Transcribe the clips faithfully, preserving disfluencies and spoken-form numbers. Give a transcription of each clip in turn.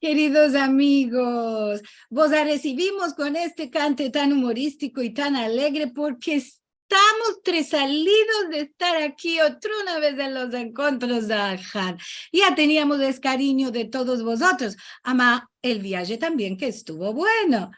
Keridos amigos, vos aresivimos kon este kante tan umoristiko i tan alegre porke estamos tresalidos de estar aki otra una vez en los enkontros de Alhad. Ya teniamos el karinyo de todos vozotros, ama el viaje tambien ke estuvo bueno.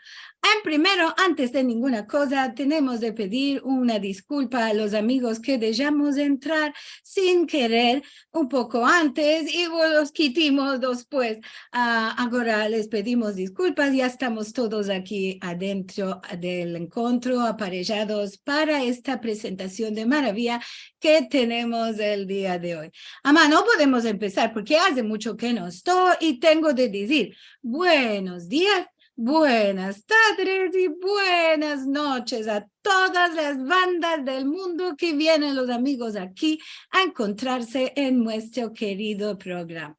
En primero, antes de ninguna koza, tenemos de pedir una diskulpa a los amigos ke dejamos entrar sin kerer un poko antes i vos los kitimos despues. Ah, agora les pedimos diskulpas, ya estamos todos aki adentro del enkontro, aparejados para esta presentasion de maraviya ke tenemos el dia de oy. Ama, no podemos empesar porke aze muncho ke no esto i tengo de dizir buenos dias, buenas tadres i buenas noches a todas las bandas del mundo ke vienen los amigos aki a enkontrarse en muestro kerido programa.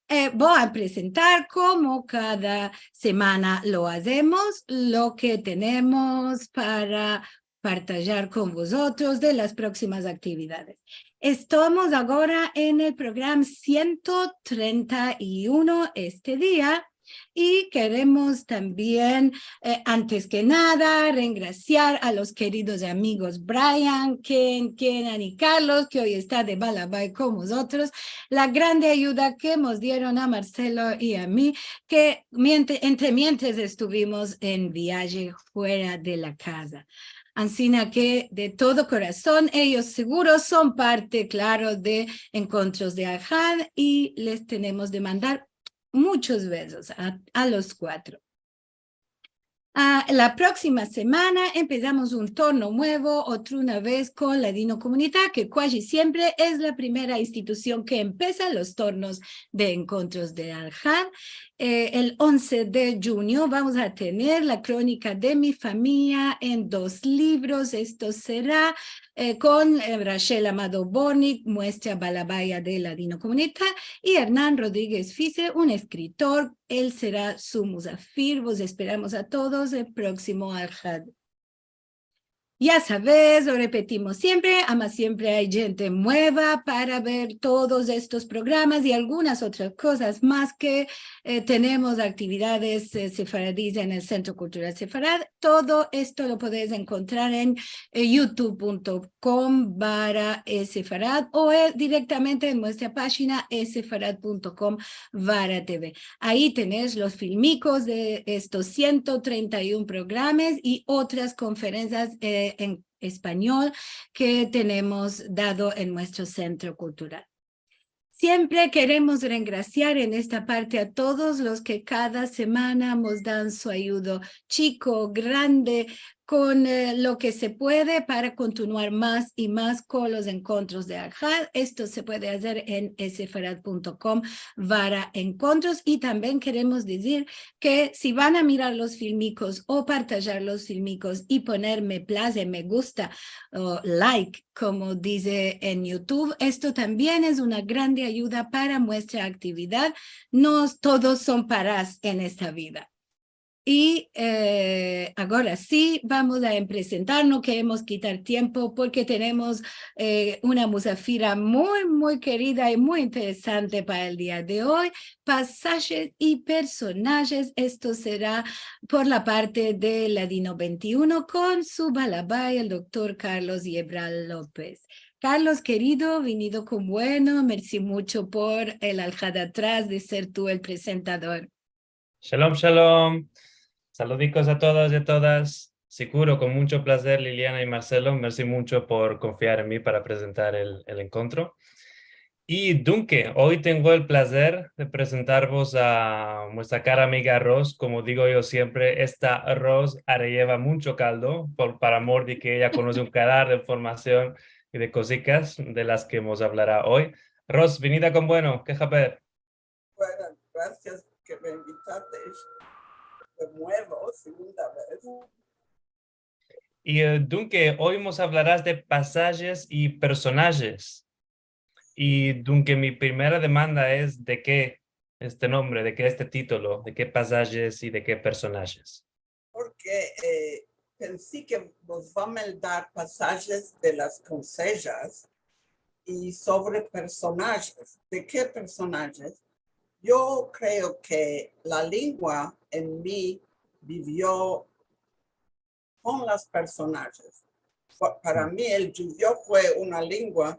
Eh, vo a presentar, komo kada semana lo azemos, lo ke tenemos para partajar kon vozotros de las proksimas aktividades. Estamos agora en el programa siento trenta i uno este dia i keremos tambien, eh, antes ke nada, rengrasiar a los keridos amigos Brian, Ken, Kenan i Carlos, ke oy esta de balabay kon vozotros, la grande ayuda ke mos dieron a Marcelo i a mi, ke miente-, entre mientres estuvimos en viaje fuera de la kaza. Ansina ke de todo korason, eyos seguro son parte, klaro, de Enkontros de Alhad i les tenemos de mandar munchos bezos a, a los kuatro. Ah, la proksima semana empesamos un torno muevo, otra una vez kon Ladinokomunita, ke kuaji siempre es la primera institusion ke empesa los tornos de Enkontros de Alhad. Eh, el onse de djunyo vamos a tener la kronika de mi famiya en dos livros. Esto sera, eh, kon, eh, Rachel Amado Bortnick, muestra balabaya de Ladinokomunita, i Hernan Rodriguez Fise, un eskritor, el sera su muzafir. Vos esperamos a todos el proksimo Alhad. Ya saves, lo repetimos siempre, ama siempre ay djente mueva para ver todos estos programas i algunas otras kozas mas ke, eh, tenemos aktividades, eh, sefaradis en el Sentro Kultural Sefarad. Todo esto lo podes enkontrar en, eh, youtube punto com barra esefarad o, eh, direktamente en muestra pajina esefarad punto com barra tv. Ayi tenes los filmikos de estos siento trenta i un programas i otras konferensias, eh, en espanyol ke tenemos dado en muestro Sentro Kultural. Siempre keremos rengrasiar en esta parte a todos los ke kada semana mos dan su ayudo, chiko, grande, kon, eh, lo ke se puede para kontinuar mas i mas kon los Enkontros de Alhad. Esto se puede azer en esefarad punto com barra enkontros. I tambien keremos dizir ke si van a mirar los filmikos o partajar los filmikos i poner me plaze, me gusta, o like, komo dize en youtube, esto tambien es una grande ayuda para muestra aktividad. Nos, todos son paras en esta vida. I, eh, agora si, vamos a empresentar, no keremos kitar tiempo porke tenemos, eh, una muzafira muy, muy kerida i muy interesante para el dia de oy. Pasajes i personajes, esto sera por la parte de Ladino vente i uno kon su balabay, el doktor Carlos Yebral Lopez. Carlos, kerido, vinido kon bueno, mersi muncho por el Alhad atras de ser tu el presentador. Shalom, shalom. Saludikos a todos i a todas. Siguro, kon muncho plazer, Liliana i Marcelo, mersi muncho por konfiar en mi para prezentar el, el enkontro. I dunke, oy tengo el plazer de prezentarvos a muestra kara amiga Ros. Komo digo yo siempre, esta Ros areyeva muncho kaldo, por, para amor de ke eya konose un karar de informasion i de kozikas de las ke mos avlara oy. Ros, vinida kon bueno, ke haber? Bueno, grasias ke me invitastesh de muevo, segunda vez. I, eh, dunke, oy mos avlaras de pasajes i personajes. I dunke, mi primera demanda es, de ke este nombre, de ke este titulo, de ke pasajes i de ke personajes? Porke, eh, pensi ke vos va a meldar pasajes de las konsejas i sovre personajes. De ke personajes? Yo kreo ke la lengua en mi bivio kon los personajes. Pa-, para mi, el djuvio fue una lengua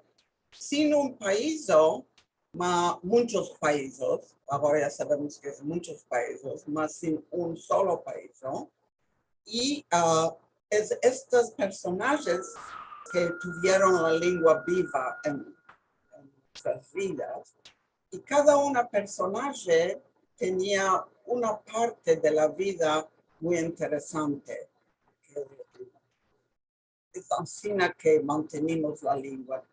sin un paizo, ma munchos paizos, agora ya savemos ke es munchos paizos, ma sin un solo paizo. I, a, es, estos personajes ke tuvieron la lengua biva en, en sas vidas, i kada una personaje tenia una parte de la vida muy interesante. Es ansina ke mantenimos la lengua.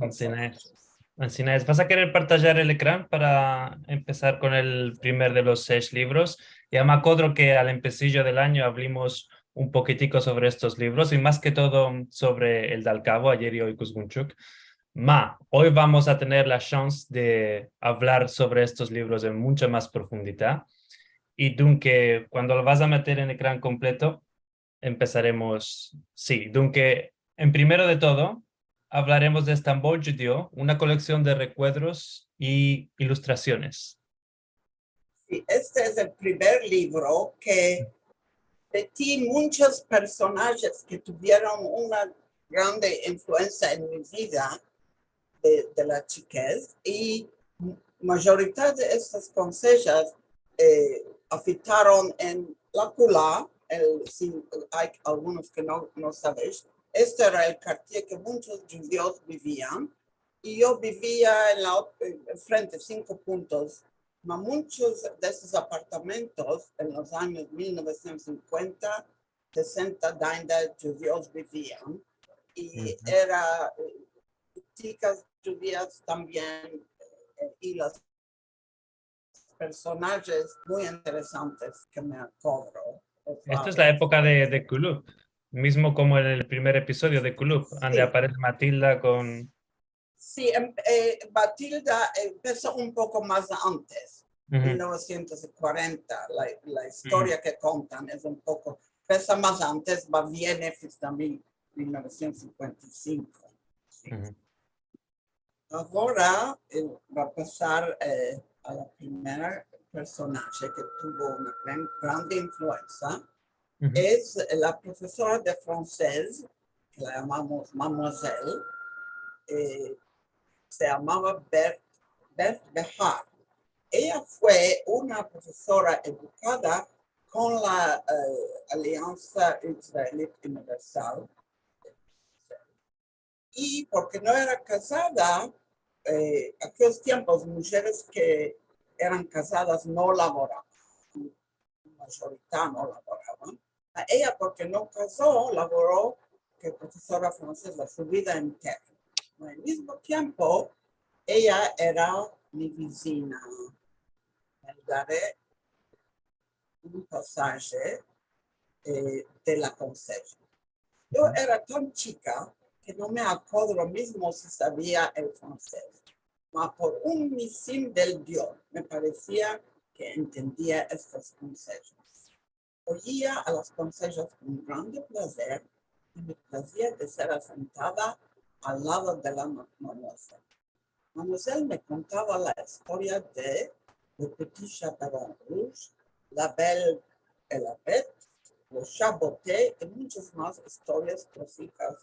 Ansina es. Ansina es. Vas a kerer partajar el ekran para empesar kon el primer de los sesh livros? Ya me akodro ke al empesijo del anyo avlimos un pokitiko sovre estos livros i mas ke todo sovre el Dalkavo, Ayer i Oy Kuzgunchuk. Ma, oy vamos a tener la shans de avlar sovre estos livros en muncha mas profundidad. I dunke, kuando lo vas a meter en ekran kompleto, empesaremos. Si, dunke, en primero de todo, avlaremos de Estambol Djudio, una koleksion de rekuedros i ilustrasiones. Si, este es el primer livro ke meti munchos personajes ke tuvieron una grande influensia en mi vida de, de la chikez, i mayorita de estas konsejas, e, afitaron en La Kula, el, si ay algunos ke no, no savesh, este era el kartier ke munchos djudios bivian, i yo bivia en la ot-, en frente, sinko puntos, ma munchos de esos apartamentos en los anyos mil novesientos sinkuenta, sesenta, dainda djudios bivian, i era, e, chikas djudias tambien, e, i los personajes muy interesantes ke me akodro. Esta es la epoka de, de Kulüp, mizmo komo en el primer episodio de Kulüp, ande aparese Matilda kon... Si, em, e, Matilda empesa un poko mas antes, mil novesientos kuarenta, la, la istoria ke kontan es un poko, empesa mas antes, va, viene fiz de mil, mil novesientos sinkuenta i sinko. Si. Agora, e, va pasar, e, a la primera personaje ke tuvo una gran, grande influensia. Es la profesora de fransez, ke la yamamos Mademoiselle, e, se yamava Berthe, Berthe Behar. Eya fue una profesora edukada kon la, e, Aliansa Israelit Universal. I porke no era kazada, e, akeyos tiempos, mujeres ke eran kazadas no lavoravan, mayorita no lavoravan. A eya, porke no kazo, lavoro ke profesora franseza su vida entera. Al mizmo tiempo, eya era mi vizina. Me dare un pasaje, e, de la konseja. Yo era tan chika ke no me akodro mizmo si savia el fransez. Ma por un misim del Dio me paresia ke entendia estas konsejas. Oyia a las konsejas kon grande plazer i me plazia de ser asentada al lado de la ma-, Mademoiselle. Mademoiselle me kontava la istoria de Le Petit Chaperon Rouge, La Belle et la Bête, Le Chat Botté i munchas mas istorias klasikas,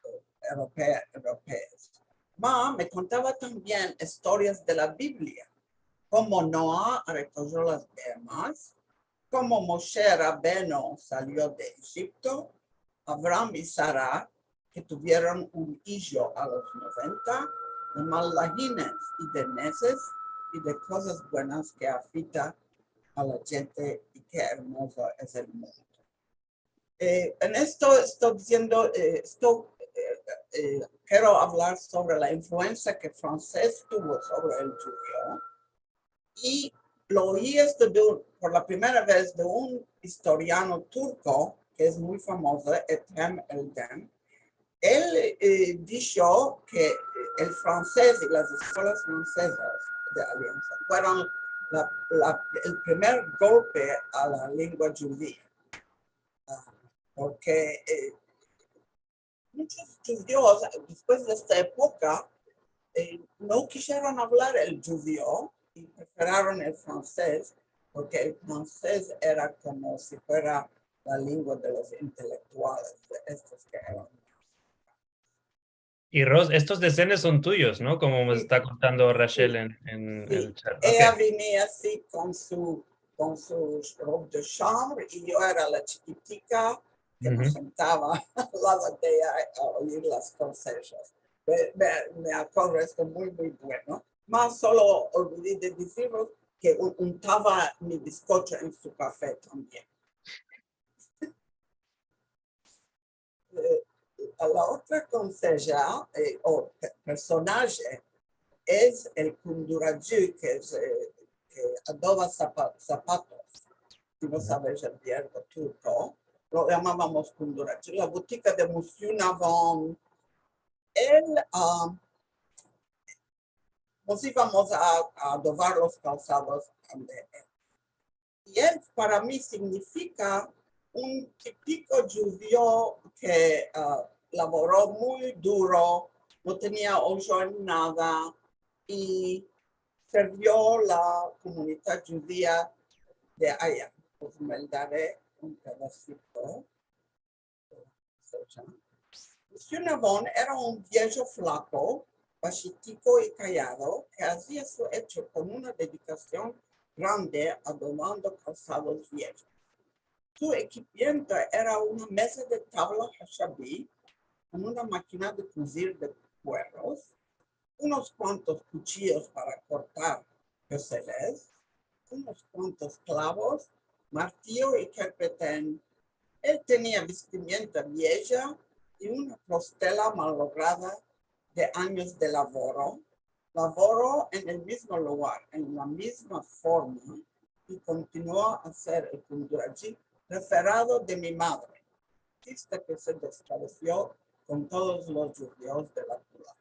e, europe-, europeas. Ma me kontava tambien istorias de la Biblia, komo Noa rekojo las behemas, komo Moshe Rabenu salio de Ejipto, Avram i Sara, ke tuvieron un ijo a los noventa, de malahines i de nezes i de kozas buenas ke afita a la djente i ke ermozo es el mundo. E, en esto esto diziendo, e, esto, e, e, kero avlar sovre la influensia ke fransez tuvo sovre el djudio. I lo oyi esto de un, por la primera vez de un istoriano turko ke es muy famozo, Ethem Erdem. El, e, disho ke el fransez i las eskolas fransezas de Aliansa fueron la, la, el primer golpe a la lengua djudia. A, porke, e, munchos djudios, despues de esta epoka, e, no kisheron avlar el djudio, i preferaron el fransez, porke el fransez era komo si fuera la lengua de los intelektuales, de estos ke eran. I Ros, estos desenes son tuyos, no? Komo me Si. esta kontando Rachel Si. en, en Si. el chat. Eya Ok. venia ansi kon su, kon su robe de chambre i yo era la chikitika ke me Uhu. sentava al lado de eya a oyir las konsejas. Me, me, me akodro esto muy, muy bueno. Mas solo olvidi de dizirvos ke u-, untava mi biskocho en su kafe tambien. Eh, la otra konseja, eh, o pe-, personaje es el kunduraci, ke es, eh, ke adoba zapa-, zapatos. Si no saves el vierbo turko, lo yamavamos kunduraci. La butika de Monsieur Navon. El, ah, mos ivamos a, a adobar los kalsados ande el. I el para mi signifika un tipiko djudio ke, ah, lavoro muy duro, no tenia ojo en nada, i servio la komunidad djudia de aya. Pues me dare un pedasito. Monsieur Navon era un viejo flako, bashitiko i kayado, ke azia su echo kon una dedikasion grande adobando kalsados viejos. Su ekipamiento era una meza de tabla hashabi, kon una makina de kuzir de kueros, unos kuantos kuchiyos para kortar peseles, unos kuantos klavos, martiyo i kerpeten. El tenia vestimienta vieja i una prostela malograda de anyos de lavoro. Lavoro en el mizmo lugar, en la mizma forma, i kontinuo a ser el kunduraci preferado de mi madre, asta ke se desparesio kon todos los djudios de la kulaka.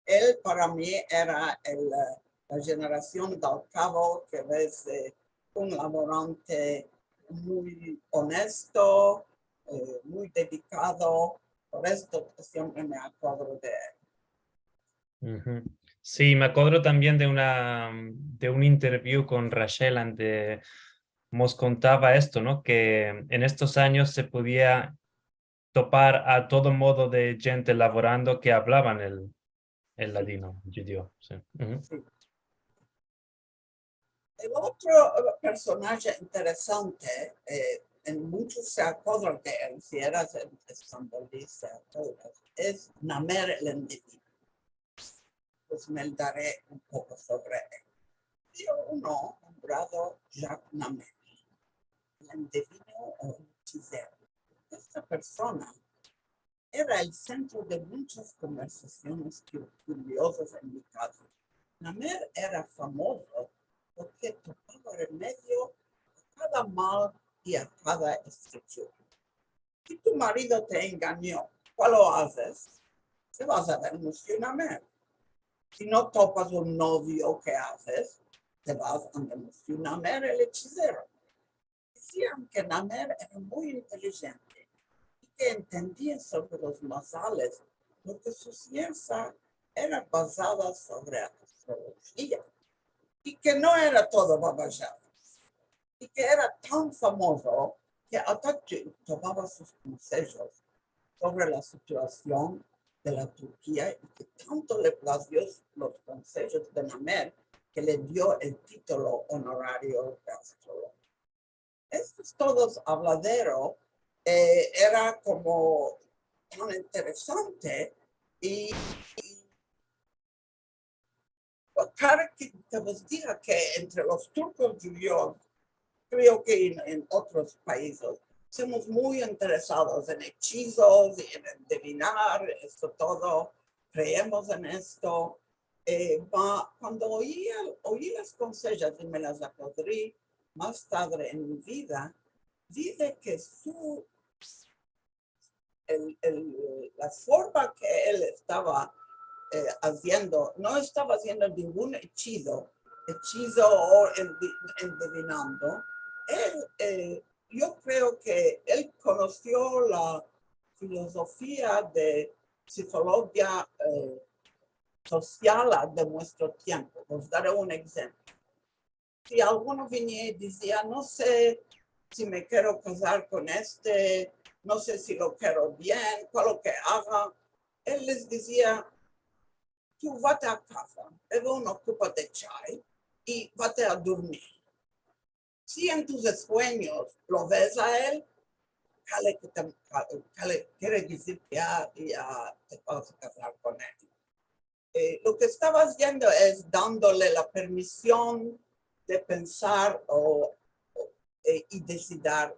El para mi era el, eh, la jenerasion dal kavo ke ves, eh, un lavorante muy onesto, eh, muy dedikado, por esto siempre me akodro de el. Uhu. Si, me akodro tambien de una, de un interview kon Rachel ande mos kontava esto, no? Ke en estos anyos se podia topar a todo modo de djente lavorando ke avlavan el, el ladino, djudio, si. Uhu. Si. El otro, eh, personaje interesante, eh, en munchos se akodran de el, si eras es-, estambolista, es Namer el endevino. Pues me dare un poko sovre el. Avia uno nombrado Jacques Namer, el endevino o echizero. Esta persona era el sentro de munchas konversasiones ku-, kuriozas en mi kaza. Namer era famozo porke topava remedio a kada mal i a kada estrechura. Si tu marido te enganyo, kualo azes? Te vas a ver Monsieur Namer. Si no topas un novio, ke azes? Te vas ande Monsieur Namer, el echizero. Dizian ke Namer era muy intelijente i ke entendia sovre los mazales, porke su siensia era bazada sovre astrolojia, i ke no era todo babajada, i ke era tan famozo ke Atatürk tomava sus konsejos sovre la situasion de la Turkia i ke tanto le plazio los konsejos de Namer ke le dio el titulo onorario de astrologo. Estos todos avladero, eh, era komo tan interesante i, i para ke, ke vos diga ke entre los turkos djudios, kreo ke en, en otros paizes, somos muy interesados en echizos i en endevinar, esto todo, kreemos en esto. Eh, va, kuando oyi, oyi las konsejas i me las akodri mas tadre en mi vida, dize ke su, el, el, la forma ke el estava, eh, aziendo, no estava aziendo ningun echizo, echizo o endi-, endevinando. El, eh, yo kreo ke el konosio la filozofia de psikolojia, eh, sosiala de muestro tiempo. Vos dare un enshemplo. Si alguno venia i dizia, "No se si me kero kazar kon este, no se si lo kero bien, kualo ke aga?", el les dizia, "Tu vate a kaza, beve una kupa de chay i vate a durmir. Si en tus suenyos lo ves a el, kale ke te, kale, kere dizir ke ya, ya te vas a kazar kon el". Eh, lo ke estava aziendo es dandole la permision de pensar o, o, eh, i desidar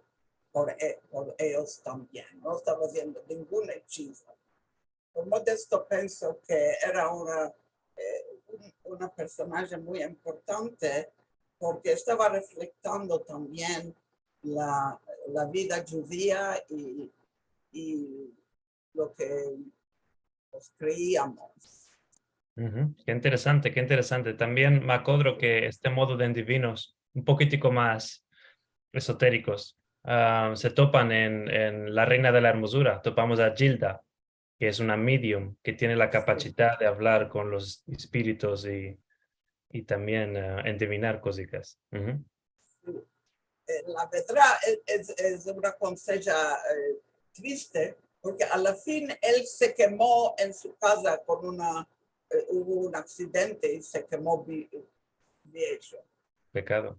por e-, por eyos tambien. No estava aziendo ningun echizo. Por modesto penso ke era una, eh, un, una personaje muy importante porke estava reflektando tambien la, la vida djudia i, i lo ke, pues, kreiamos. Uhu. Ke interesante, ke interesante. Tambien me akodro ke este modo de endivinos un pokitiko mas esoterikos, ah, se topan en, en La Reina de la Ermozura. Topamos a Gilda, ke es una medium, ke tiene la kapasidad de avlar kon los espiritos i, i tambien, ah, endivinar kosikas. Uhu. Eh, la verdad es, es, es una konseja, eh, triste, porke a la fin el se kemo en su kaza kon una, eh, uvo un aksidente i se kemo vi-, viejo. Pekado.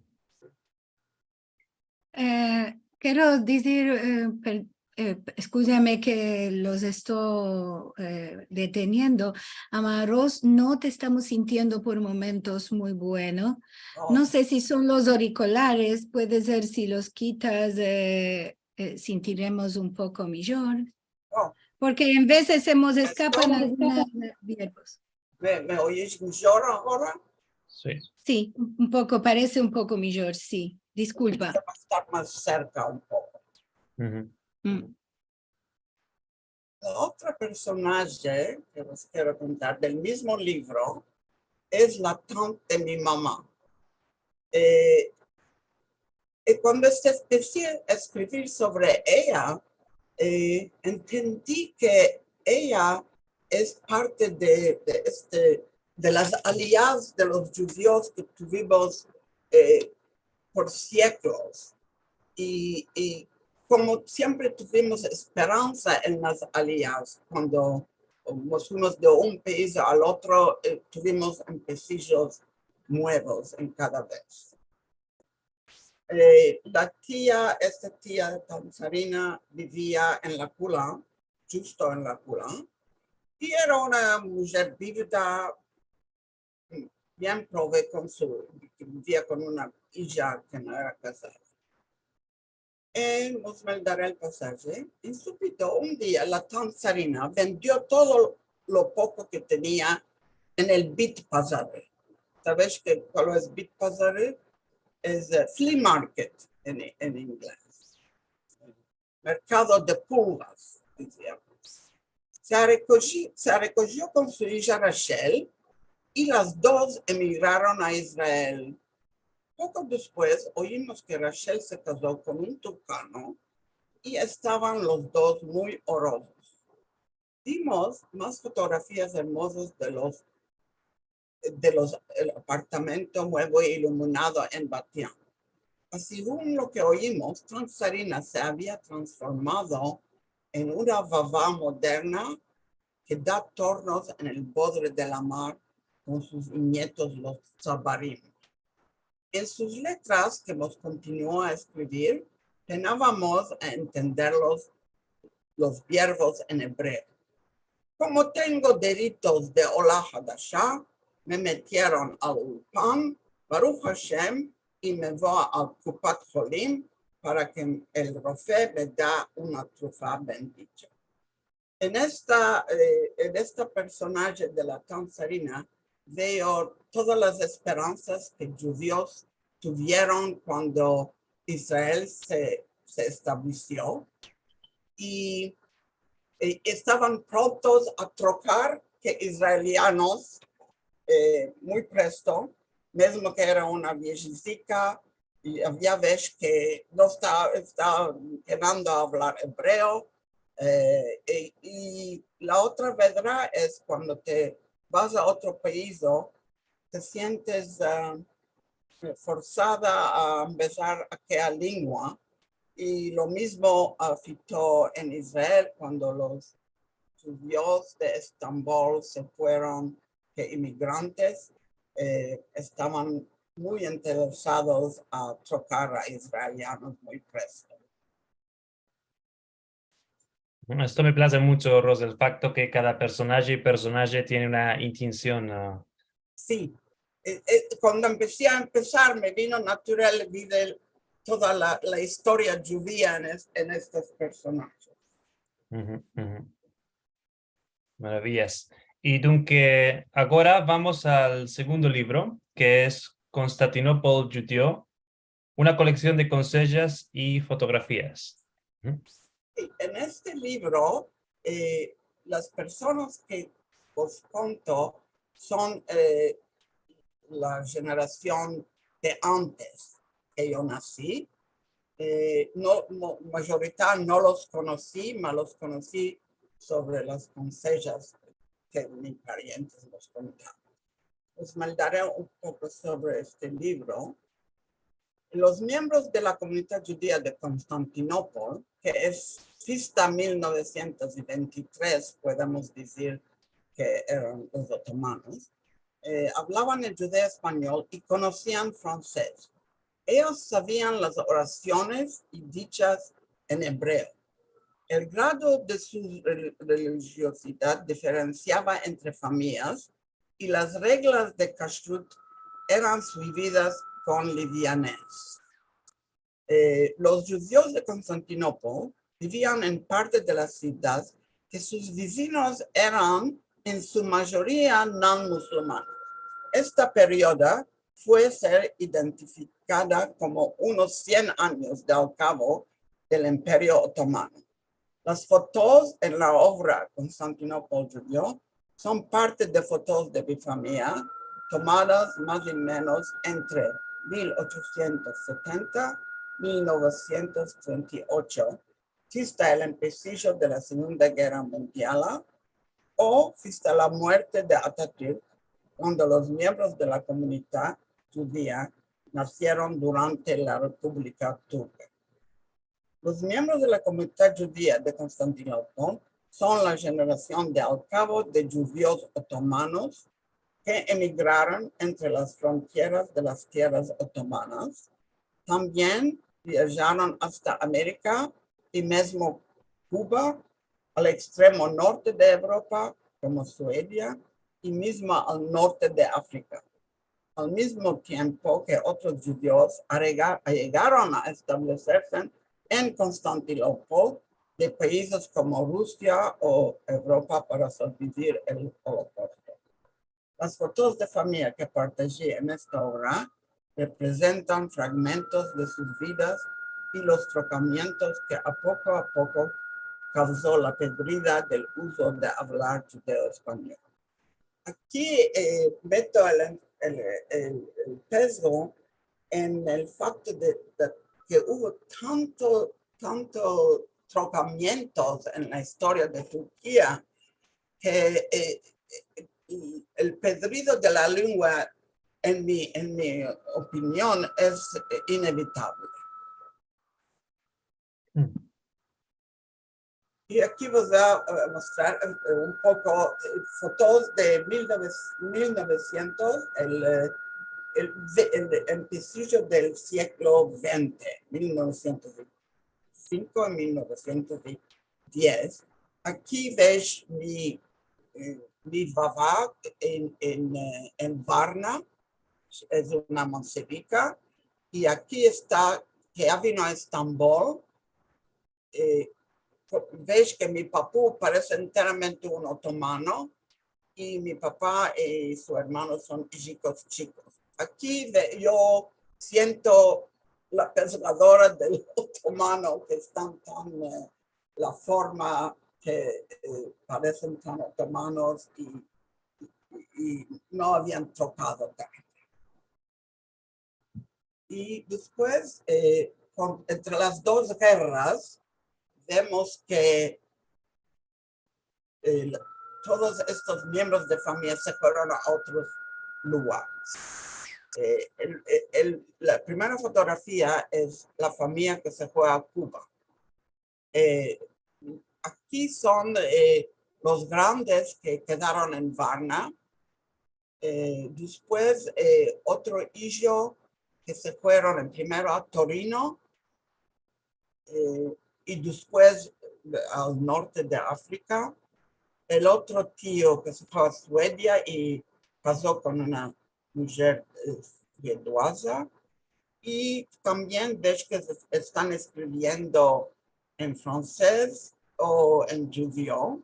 Eh, kero dizir, eh, per-, eh, eskuzame ke los esto, eh, deteniendo. Amaros, no te estamos sintiendo por momentos muy bueno. No se si son los aurikulares, puede ser si los kitas, eh, eh, sintiremos un poko mijor. Porke en vezes se mos eskapan algunos verbos. Me, me oyes mijor agora? Si. Si, un, un poko, parese un poko mijor, si. Diskulpa. Debo estar mas serka un poko. Uhu. Mm. La otra personaje ke vos kero kontar del mizmo livro es la tante de mi mama. Eh, i kuando este, empesi a eskrivir sovre eya, eh, entendi ke eya es parte de, de este, de las alias de los djudios ke tuvimos, eh, por sieklos. I, i komo siempre tuvimos esperansa en las alias, kuando mos fuimos de un pais al otro, eh, tuvimos empesijos muevos en kada vez. Eh, la tia, esta tia Tanzarina bivia en La Kula, djusto en La Kula, i era una mujer bivda, bien prove kon su, bivia kon una ija ke no era kazada. Eh, mos meldará el pasaje. En subito, un dia, la Tanzarina vendio todo lo poko ke tenia en el Bit Pazarı. Saves ke, kual es Bit Pazarı? Es, eh, flea market en, en inglez. Merkado de pulgas, diziamos. Se rekoji-, se rekojo kon su ija Rachel i las dos emigraron a Israel. Poko despues oyimos ke Rachel se kazo kon un turkano i estavan los dos muy orozos. Vimos mas fotografias ermozas de los, de los, el apartamento muevo i iluminado en Bat Yam. Segun lo ke oyimos, Tanzarina se avia transformado en una vava moderna ke da tornos en el bodre de la mar kon sus inyetos los tsabarim. En sus letras ke mos kontinuo a eskrivir, penavamos a entender los, los verbos en ebreo. Komo tengo deritos de Ola Hadasha, me metieron al ulpan, Baruh Ashem, i me vo al kupat holim para ke el rofe me da una trufa bendicha. En esta, eh, en esta personaje de la Tanzarina veo todas las esperansas ke djudios tuvieron kuando Israel se, se establesio i, eh, estavan prontos a trokar ke israelianos, eh, muy presto, mezmo ke era una viejizika, i avia vez ke no esta, esta kedando a avlar ebreo, eh, i, i la otra vedra es kuando te, vas a otro paiz, te sientes, ah, forzada a ambezar akea lengua, i lo mizmo afekto en Israel kuando los djudios de Estambol se fueron ke imigrantes, eh, estavan muy interesados a trokar a israelianos muy presto. Esto me plaze muncho, Rose, el fakto ke kada personaje i personaje tiene una intension, ah. Si. Eh, eh, kuando empesi a empesar, me vino natural ver toda la, la istoria djudia en, es, en estos personajes. Uhu, uhu. Maraviyas. I dunke, agora vamos al segundo livro, ke es Konstantinopol Djudio, una koleksion de konsejas i fotografias. Uhu. Si, en este livro, eh, las personas ke vos konto son, eh, la jenerasion de antes ke yo nasi. Eh, no, mo-, majorita no los konosi, ma los konosi sovre las konsejas ke mis parientes nos kontavan. Vos maldaré un poko sovre este livro. Los miembros de la komunidad djudia de Konstantinopol, ke es fista mil novesientos i vente i tres, podemos dizir ke eran los otomanos, eh, avlavan el djudeo-espanyol i konosian fransez. Eyos savian las orasiones i dichas en ebreo. El grado de su rel-, relijiozidad diferensiava entre famiyas i las reglas de kashrut eran suividas kon livianez. Eh, los djudios de Konstantinopol bivian en parte de la sivdad ke sus vizinos eran en su mayoria non-musulmanos. Esta perioda puede ser identifikada komo unos sien anyos de al kavo del Imperio Otomano. Las fotos en la ovra Konstantinopol Djudio son parte de fotos de mi famiya, tomadas mas o menos entre mil ochosientos setenta i mil novesientos trenta i ocho, fista el empesijo de la Segunda Gerra Mundial o fista la muerte de Atatürk, kuando los miembros de la komunidad djudia nasieron durante la Republika Turka. Los miembros de la komunidad djudia de Konstantinopol son la jenerasion de al kavo de djudios otomanos ke emigraron entre las fronteras de las tierras otomanas. Tambien viajaron asta Amerika i mizmo Kuba, al ekstremo norte de Evropa, komo Suedia, i mizmo al norte de Afrika. Al mizmo tiempo ke otros djudios arega-, ayegaron a estableserse en Konstantinopol de paizes komo Rusia o Evropa para sobrevivir el Holokausto. Las fotos de famiya ke partaji en esta ovra reprezentan fragmentos de sus vidas i los trokamientos ke a poko a poko kavzo la pedrida del uzo de avlar djudeo-espanyol. Aki, eh, meto el, el, el, el pezo en el fakto de, de ke uvo tanto, tanto trokamientos en la istoria de Turkia ke, eh, el pedrido de la lengua, en mi, en mi opinion, es, eh, inevitable. I aki vos vo a, eh, mostrar, eh, un poko, eh, fotos de mil nove-, mil novesientos, el, eh, el ve-, el empesijo del siglo vente, mil novesientos i sinko a mil novesientos i diez. Aki ves mi, eh, mi vava en, en, eh, en Varna, es una mansevika, i aki esta, ke ya vino a Estambol, eh, ves ke mi papu parese enteramente un otomano, i mi papa i su ermano son ijikos chikos. Aki ve-, yo siento la pezgadora del otomano, ke estan tan, eh, la forma ke, eh, paresen tan otomanos i, i, i no avian trokado tanto. I despues, eh, kon-, entre las dos gerras, vemos ke, eh, la, todos estos miembros de famiya se fueron a otros lugares. Eh, el, el, la primera fotografia es la famiya ke se fue a Kuba. Eh, aki son, eh, los grandes ke kedaron en Varna. Eh, despues, eh, otro ijo ke se fueron en primero a Torino, eh, i despues al norte de Afrika. El otro tio ke se fue a Suedia i kazo kon una mujer, eh, suedoaza. I tambien ves ke es-, estan eskriviendo en fransez o en djudio.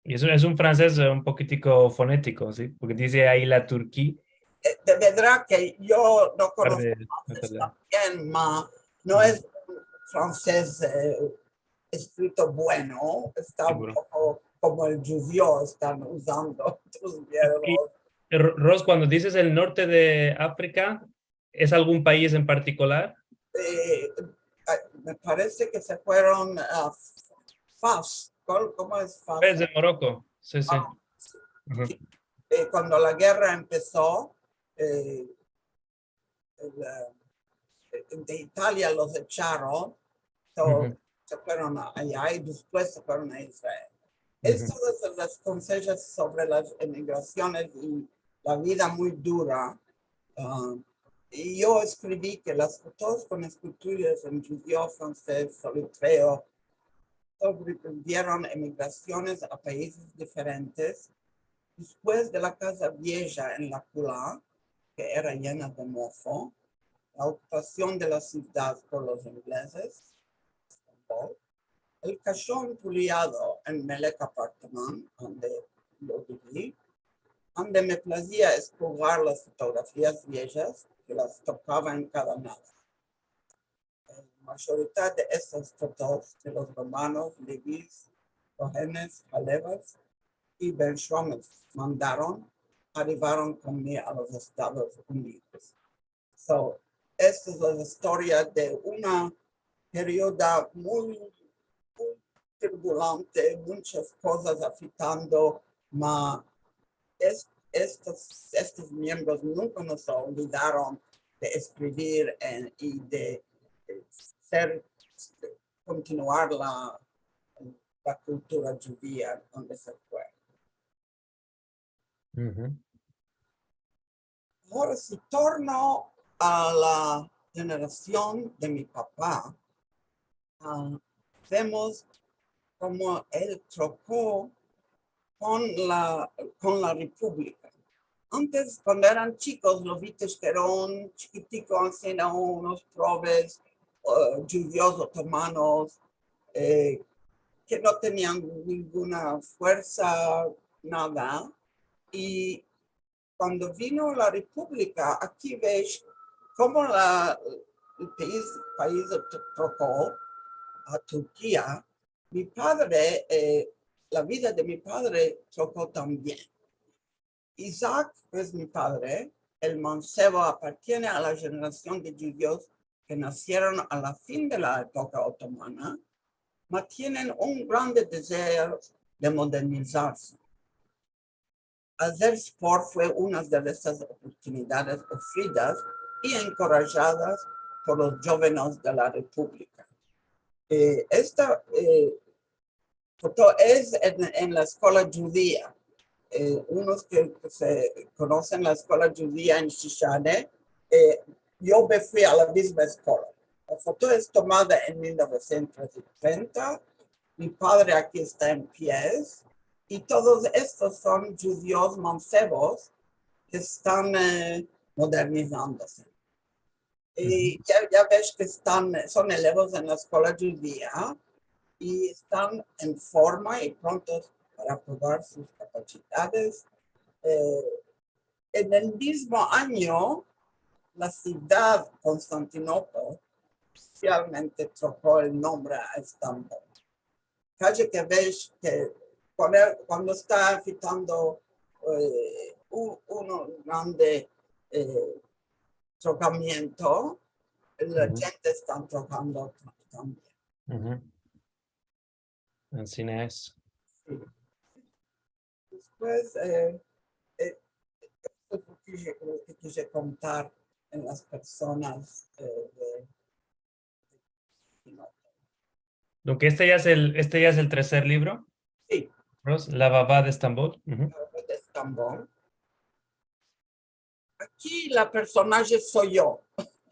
I es un, es un fransez, eh, un pokitiko fonetiko, si? Porke dize ayi la Turki. Eh, de verdad ke yo no konosko fransez tan bien, ma no es un fransez, eh, eskrito bueno, esta un poko komo el djudio estan uzando tus verbos. Ro-, Ros, kuando dizes el norte de Afrika, es algun pais en partikular? Eh, ah, me parese ke se fueron a Fas. Kual, komo es Fas? Es de Moroko, si, si. Ah, si. Si. Eh, kuando la gerra empeso, eh, el, eh, de Italia los echaron, so, se fueron a, aya i despues se fueron a Israel. Estos es las konseyos sovre las emigrasiones i la vida muy dura. Ah, i yo eskrivi ke las fotos kon eskulturas en djudio, fransez, solitreo, sobrevivieron emigrasiones a paizes diferentes. Despues de la Kaza Vieja en la Kula, ke era yena de mofo, la okupasion de la sivdad por los inglezes, Estambol, el kashon puliado en Melek Apartman, ande yo bivi, ande me plazia espolvar las fotografias viejas ke las tokava en kada nada. Eh, majorita de estas fotos ke los romanos, levis, kohenes, halevas i Ben Shomes mandaron, arivaron kon mi a los Estados Unidos. So, esta es la istoria de una perioda muy, muy turbulente, munchas kozas afektando, ma es-, estos, estos miembros nunka no se olvidaron de eskrivir, eh, i de, eh, ser, kontinuar la, la kultura djudia ande se fue. Agora, si torno a la jenerasion de mi papa, ah, vemos komo el troko kon la, kon la Republika. Antes, kuando eran chikos, lo vi ke eran chikitiko, ansina, unos proves, eh, djudios otomanos, eh, ke no tenian ninguna fuersa, nada. I kuando vino la Republika, aki ves komo la, el pais, pais tro-, troko a Turkia. Mi padre, eh, la vida de mi padre troko tambien. Isaac, ke es mi padre, el mansevo, apartiene a la jenerasion de djudios ke nasieron a la fin de la epoka otomana, ma tienen un grande dezeo de modernizarse. Azer sport fue una de estas oportunidades ofridas i enkorajadas por los djovenes de la Republika. Eh, esta, eh, foto es en, en la eskola djudia. Eh, unos ke, ke se konosen la eskola djudia en Shishane, eh, yo me fui a la mizma eskola. La foto es tomada en mil novesientos i trenta. Mi padre aki esta en pies. I todos estos son djudios mansevos ke estan, eh, modernizandose. I ya, ya ves ke estan, son elevos en la eskola djudia i estan en forma i prontos para provar sus kapasidades. Eh, en el mizmo anyo, la sivdad Konstantinopol ofisialmente troko el nombre a Estambol. Kaje ke ves ke kuando, kuando esta afektando, eh, un, un grande, eh, trokamiento, la djente estan trokando ta-, tambien. Ansina es. Despues, eh, eh, esto es lo ke, lo ke kije kontar en las personas, eh, de, de... Aunke este ya es el, este ya es el terser livro. Si. Ros, La Vava de Estambol. Uhu. De Estambol. Aki la personaje so yo.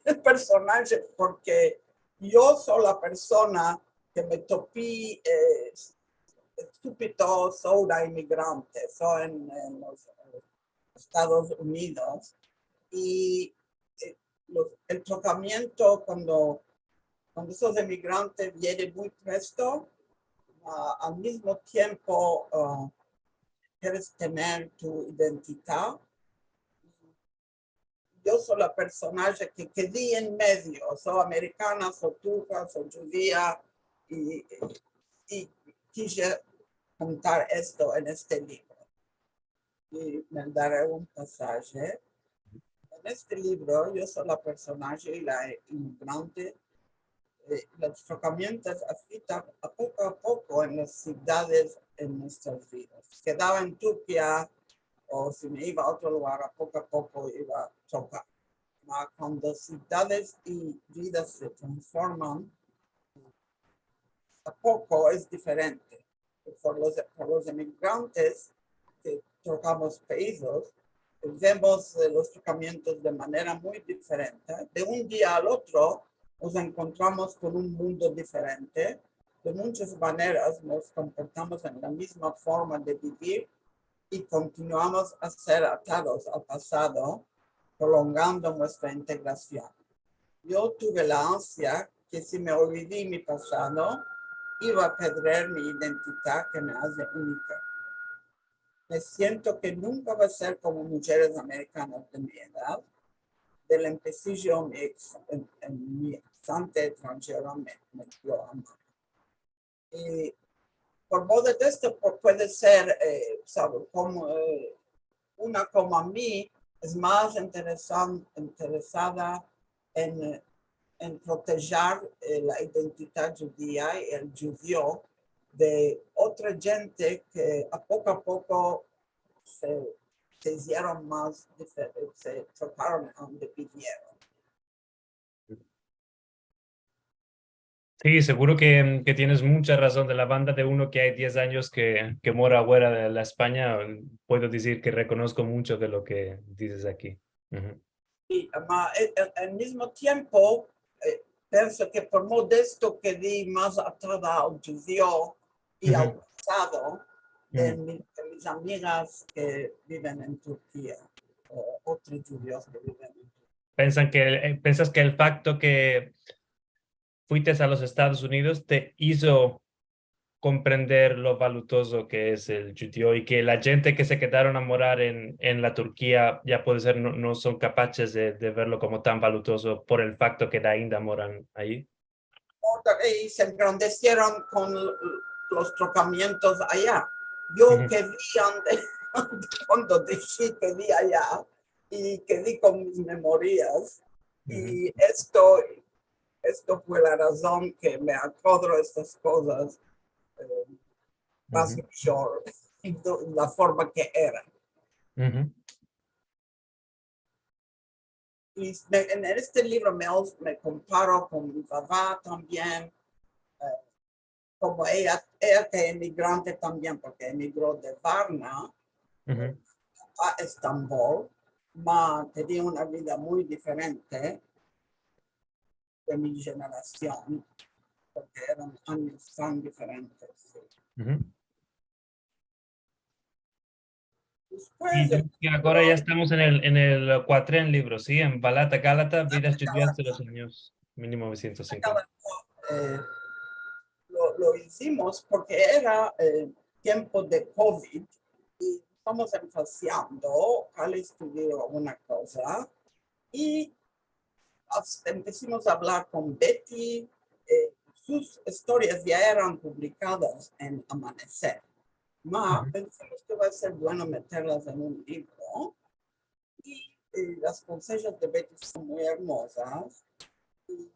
El personaje, porke yo so la persona ke me topi, eh, subito, so una emigrante, so en, en los Estados Unidos, i, eh, los, el trokamiento kuando, kuando sos emigrante viene muy presto, a, al mizmo tiempo, a, keres tener tu identidad. Yo so la personaje ke kedi en medio, so amerikana, so turka, so djudia, i, i kije kontar esto en este livro. I mandare un pasaje. En este livro, yo so la personaje i la emigrante. Eh, los trokamientos afektan a poko a poko en las sivdades en nuestras vidas. Kedava en Turkia o si me iva a otro lugar, a poko a poko iva a trokar. Ma kuando sivdades i vidas se transforman, a poko es diferente. Por los, por los emigrantes ke trokamos paizes, vemos, eh, los trokamientos de manera muy diferente. De un dia al otro, mos enkontramos kon un mundo diferente. De munchas maneras, mos komportamos en la mizma forma de bivir i kontinuamos a ser atados al pasado, prolongando muestra integrasion. Yo tuve la ansia ke si me olvidi mi pasado, iva a pedrer mi identidad ke me aze unika. Me siento ke nunka va a ser komo mujeres amerikanas de mi edad, del empesijo mi eks-, en, en mi aksante estranjero me, me dio amor. I por modo de esto, pu-, puede ser, eh, save, komo, eh, una komo a mi es mas interesan-, interesada en, en protejar, eh, la identidad djudia i el djudio de otra djente ke a poko a poko se, se izieron mas dife-, se trokaron ande bivieron. Si, seguro ke, ke tienes muncha razon. De la banda de uno ke ay diez anyos ke, ke mora afuera de la Espanya, puedo dizir ke rekonosko muncho de lo ke dizes aki. Uhu. I, ma, e, e, al mizmo tiempo, eh, penso ke por modo de esto kedi mas atada al djudio i al pasado de mi, de mis amigas ke biven en Turkia o otros djudios ke biven en Turkia. Pensan ke, eh, pensas ke el fakto ke fuites a los Estados Unidos te izo komprender lo valutozo ke es el djudio i ke la djente ke se kedaron a morar en, en la Turkia ya puede ser no, no son kapaches de, de verlo komo tan valutozo por el fakto ke ainda moran ayi? Otra vez se engrandesieron kon los trokamientos aya. Yo kedi ande, kuando disi kedi aya i kedi kon mis memorias, i esto, esto fue la razon ke me akodro estas kozas, eh, mas mejor, la forma ke era. I me, en este livro me, me komparo kon mi vava tambien, eh, komo eya, eya ke emigrante tambien, porke emigro de Varna a Estambol, ma tenia una vida muy diferente de mi jenerasion, porke eran anyos tan diferentes. Despues I agora ya estamos en el, en el kuatren livro, si? En Balata Galata, Vidas Djudias de los anyos mil novesientos sinkuenta. Eh, lo, lo izimos porke era, eh, tiempo de kovid i estamos enfasiando kual es tu livro, una koza, i as-, empesimos a avlar kon Betty, eh, sus istorias ya eran publikadas en Amaneser. Ma pensimos ke va a ser bueno meterlas en un livro, i, eh, las konseyas de Betty son muy ermozas. I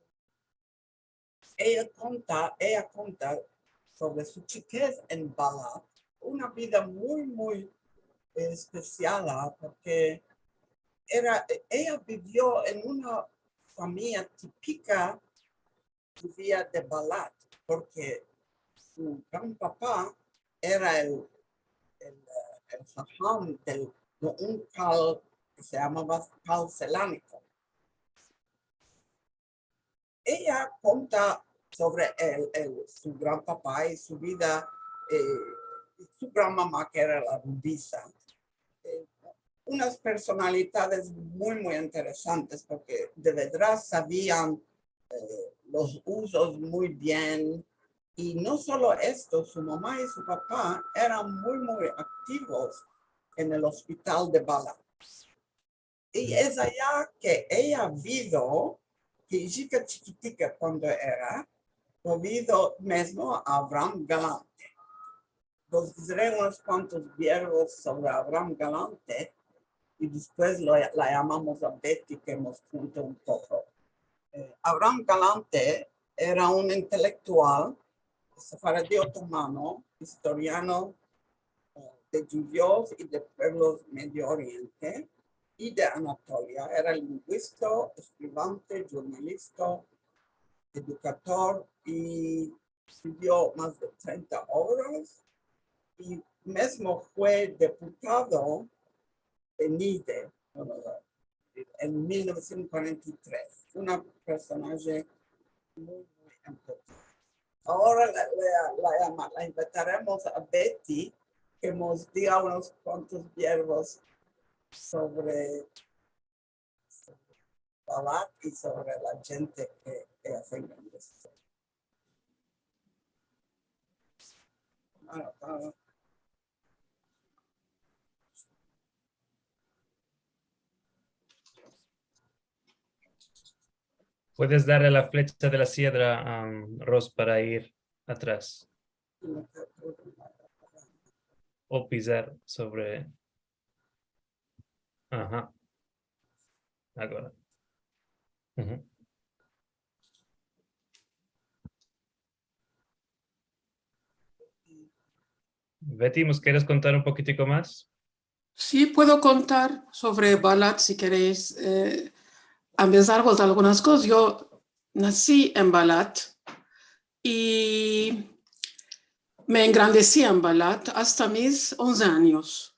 eya konta, eya konta sovre su chikez en Balat, una vida muy, muy, eh, espesial, a, porke era, eya bivio en una famiya tipika djuvia de Balat, porke su gran papa era el, el, eh, el haham del, de un kal ke se yamava kal selaniko. Eya konta sovre el, el, su gran papa i su vida, eh, i su gran mama, ke era la Rubisa. Eh, unas personalidades muy, muy interesantes, porke de verdad savian, eh, los uzos muy bien. I no solo esto, su mama i su papa eran muy, muy aktivos en el ospital de Balat. I es aya ke eya vido, ke ijika chikitika kuando era, lo vido mezmo a Avram Galante. Vos dizare unos kuantos verbos sovre Avram Galante i despues lo, la yamamos a Betty ke mos kunte un poko. Eh, Avram Galante era un intelektual sefaradi otomano, istoriano, eh, de djudios i de puevlos Medio Oriente i de Anatolia. Era linguista, eskrivante, jurnalista, edukador i eskrivio mas de trenta ovras i mezmo fue deputado de NIDE, eh, en mil novesientos kuarenta i tres. Una personaje muy, muy importante. Agora la, la, la yama-, la invitaremos a Betty ke mos diga unos kuantos verbos sovre, sovre Balat i sovre la djente ke, ke aze engrandeser. Ah, ah. Puedes darle la flecha de la siedra, am, Ros, para ir atras. O pizar sovre. Aha. Agora. Uhu. Betty, ¿mos keres kontar un pokitiko mas? Si, puedo kontar sovre Balat, si kereis, eh, ambezarvos algunas kozas. Yo nasi en Balat i me engrandesi en Balat asta mis onze anyos.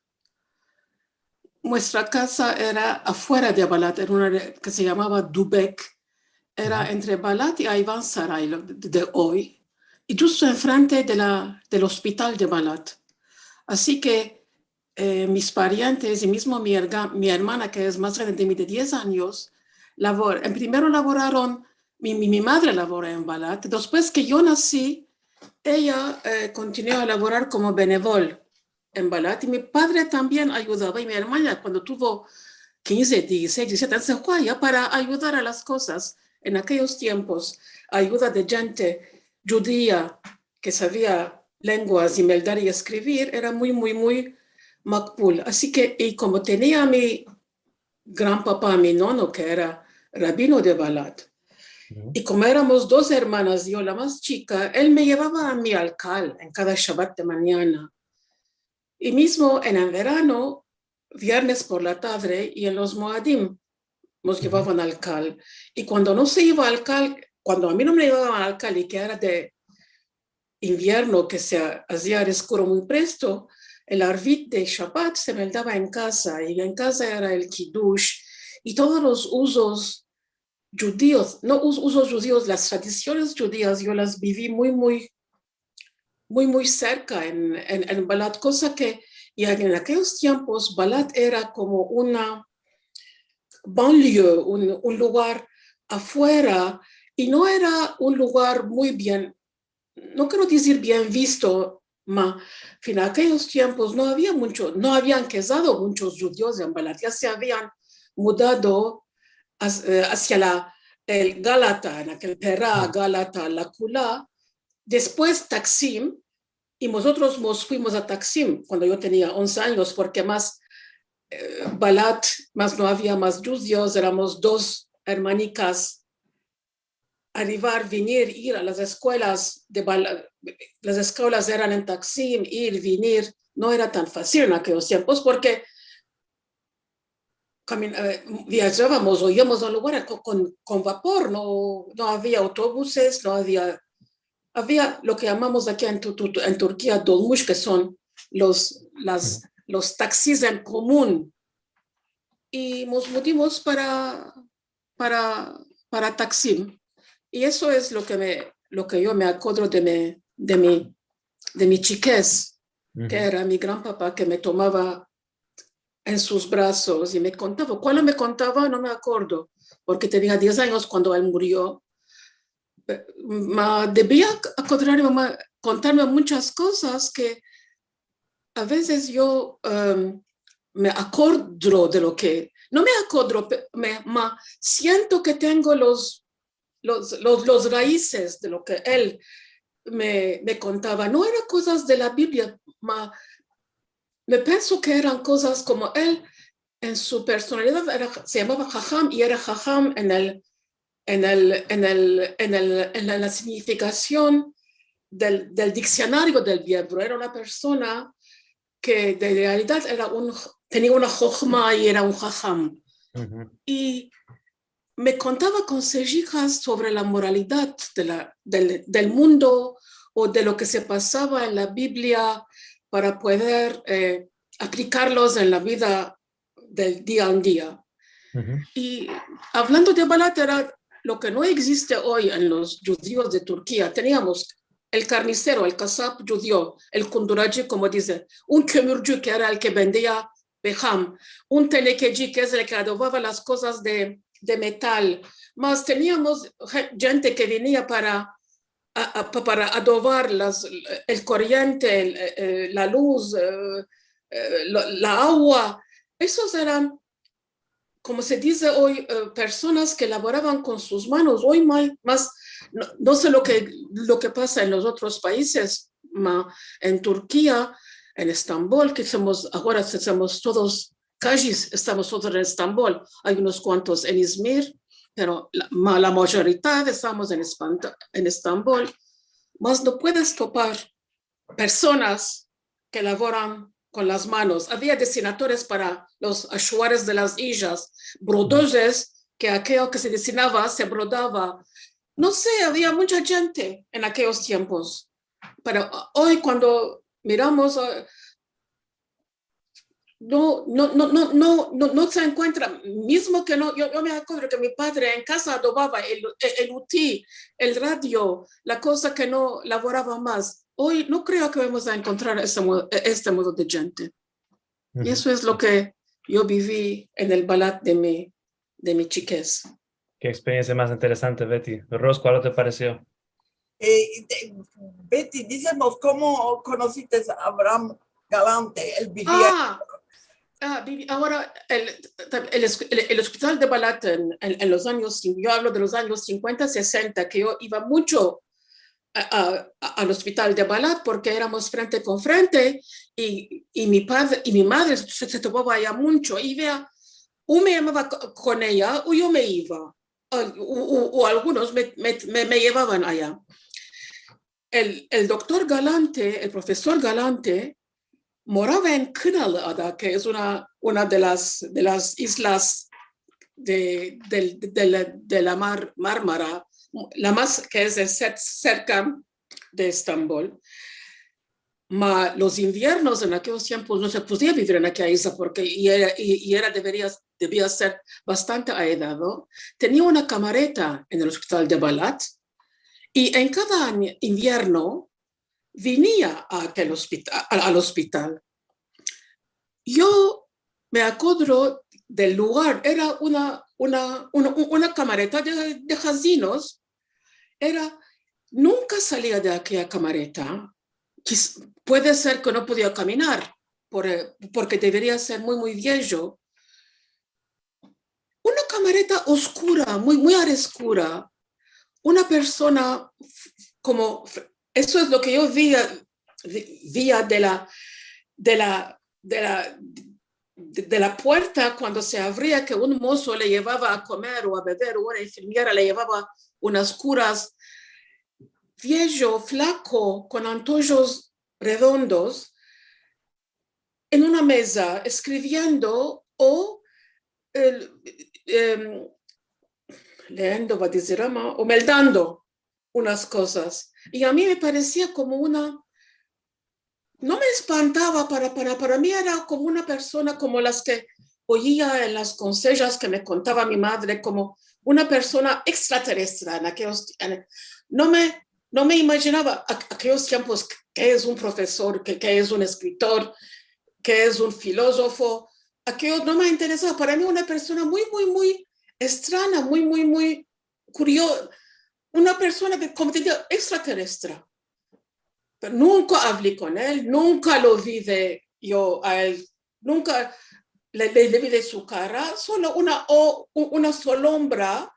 Muestra kaza era afuera de Balat, era una re-, ke se yamava Dubek, era entre Balat i Ayvansaray, lo de, de oy, i djusto enfrente de la, del ospital de Balat. Ansi ke, eh, mis parientes i mizmo mi erga-, mi ermana, ke es mas grande de mi de diez anyos, lavor-, en primero lavoraron, mi, mi, mi madre lavora en Balat, despues ke yo nasi, eya, eh, kontinuo a lavorar komo benevol en Balat, i mi padre tambien ayudava, i mi ermana, kuando tuvo kinze, dizisesh, dizisiete anyos, se fue aya para ayudar a las kozas. En akeyos tiempos, ayuda de djente djudia ke savia lenguas i meldar i eskrivir era muy, muy, muy makbul. Ansi ke, i komo tenia mi gran papa, mi nono, ke era rabino de Balat, i komo eramos dos ermanas, yo la mas chika, el me yevava a mi al kal en kada shabat de manyana. I mizmo en el verano, viernes por la tadre i en los moadim, mos yevavan al kal. I kuando no se iva al kal, kuando a mi no me yevavan al kal i ke era de invierno, ke se azia eskuro muy presto, el arvit de shabat se meldava en kaza, i en kaza era el kidush, i todos los uzos djudios, no uz-, uzos djudios, las tradisiones djudias, yo las bivi muy, muy, muy, muy serka en, en, en Balat, koza ke, i en akeyos tiempos Balat era komo una banlieue, un, un lugar afuera, i no era un lugar muy bien, no kero dizir bien visto, ma, fin, akeyos tiempos no avia muncho, no avian kezado munchos djudios en Balat, ya se avian mudado as-, eh, asia la, el Galata, en akel Pera, Galata, Lakula, despues Taksim, i mozotros mos fuimos a Taksim kuando yo tenia onze anyos, porke mas, eh, Balat, mas no avia mas djudios, eramos dos ermanikas, arivar, vinir, ir a las eskuelas de Bal-, las eskolas eran en taksim, ir, vinir, no era tan fasil en akeyos tiempos, porke kamin-, e, viajavamos o ivamos a un lugar kon, kon, kon vapor, no, no avia autobuses, no avia, avia lo ke yamamos aki en Tu-, Tu-, en Turkia dolmuş, ke son los, las, los taksis en komun. I mos mudimos para, para, para Taksim. I eso es lo ke me, lo ke yo me akodro de mi, de mi, de mi chikez, ke era mi gran papa ke me tomava en sus brazos i me kontava. Kuando me kontava, no me akodro, porke tenia diez anyos kuando el murio. Ma devia akodrarme, ma, kontarme munchas kozas ke a vezes yo, em, me akodro de lo ke, no me akodro, pe-, me, ma, siento ke tengo los, los, los, los raizes de lo ke el me, me kontava. No era kozas de la Biblia, ma, me penso ke eran kozas komo el, en su personalidad, era, se yamava Haham i era Haham en el, en el, en el, en el, en la, en la signifikasion del, del diksionario del Vierbro. Era una persona ke de realidad era un, tenia una hohma i era un Haham. I me kontava konsejihas sovre la moralidad de la, del, del mundo o de lo ke se pasava en la Biblia para poder, e, aplikarlos en la vida del dia en dia. I avlando de Balat, era lo ke no existe oy en los djudios de Turkia. Teniamos el karnisero, el kasap djudio, el kunduraci, komo dize, un kömürcü, ke era el ke vendia peham, un tenekeci, ke es el ke adovava las kozas de, de metal. Mas teniamos ge-, djente ke venia para, a, a, pa-, para adovar las, el koriente, el, e, e, la luz, e, e, lo, la agua. Esos eran, komo se dize oy, e, personas ke lavoravan kon sus manos. Oy ma-, mas, no, no se lo ke, lo ke pasa en los otros paizes, ma en Turkia, en Estambol, ke somos, agora se-, somos todos kazis, estamos todos en Estambol. Ay unos kuantos en Izmir, pero la, ma-, la mayoridad estamos en Espanta-, en Estambol. Mas no puedes topar personas ke lavoran kon las manos. Avia desinadores para los ashuares de las ijas, brodozes, ke akeyo ke se desinava, se brodava. No se, avia muncha djente en akeyos tiempos. Pero oy, kuando miramos, e, no, no, no se enkuentra, mizmo ke no, yo, yo me akodro ke mi padre en kaza adovava el, el, el uti, el radio, la koza ke no lavorava mas. Oy no kreo ke vamos a enkontrar este mo-, este modo de djente. I eso es lo ke yo bivi en el Balat de mi, de mi chikez. Ke eksperiensia mas interesante, Betty. Ros, kualo te paresio? E, te, Betty, dizemos, komo konosites a Abraham Galante? El bivia... A, a, bivi-, agora, el, el, el, el ospital de Balat en, en, en los anyos cin-, yo avlo de los anyos sinkuenta, sesenta, ke yo iva muncho a, a, a, al ospital de Balat, porke eramos frente kon frente, i, i mi padre, i mi madre se, se topava aya muncho, i vea, u me yevava ko-, kon eya, u yo me iva, o, u, u, u algunos me, me, me, me yevavan aya. El, el doktor Galante, el profesor Galante, morava en Kınalıada, ke es una, una de las, de las izlas de, del, de la, de la mar, Marmara, la mas ke es de ser-, serka de Estambol. Ma los inviernos en akeyos tiempos no se podia bivir en akeya izla porke i era, i, i era deveria, devia ser bastante aedado. Tenia una kamareta en el ospital de Balat i en kada año, invierno, venia a akel ospita-, a, al ospital. Yo me akodro del lugar, era una, una, una, una kamareta de, de hazinos, era, nunka salia de akeya kamareta, kiz-, puede ser ke no podia kaminar, por, e, porke deveria ser muy, muy viejo. Una kamareta oskura, muy, muy areskura, una persona f-, komo f-, eso es lo ke yo via, vi-, via de la, de la, de la, de, de la puerta kuando se avria, ke un mozo le yevava a komer o a bever, o una enfermera le yevava unas kuras. viejo, flako, kon antojos redondos, en una meza, eskriviendo o, el, em, leendo, va a dizir ama, o meldando unas kozas. I a mi me paresia komo una, no me espantava, para, para, para mi era komo una persona komo las ke oyia en las konsejas ke me kontava mi madre, komo una persona ekstraterestre en akeos, en, no me, no me imaginava a-, akeos tiempos ke, ke es un profesor, ke, ke es un eskritor, ke es un filozofo. Akeos no me interesava. Para mi una persona muy, muy, muy estranya, muy, muy, muy kurio-, una persona ke, komo te digo, ekstraterestre. Pero nunka avli kon el, nunka lo vi de yo a el, nunka le, le, le vi de su kara, solo una, o, u-, una solombra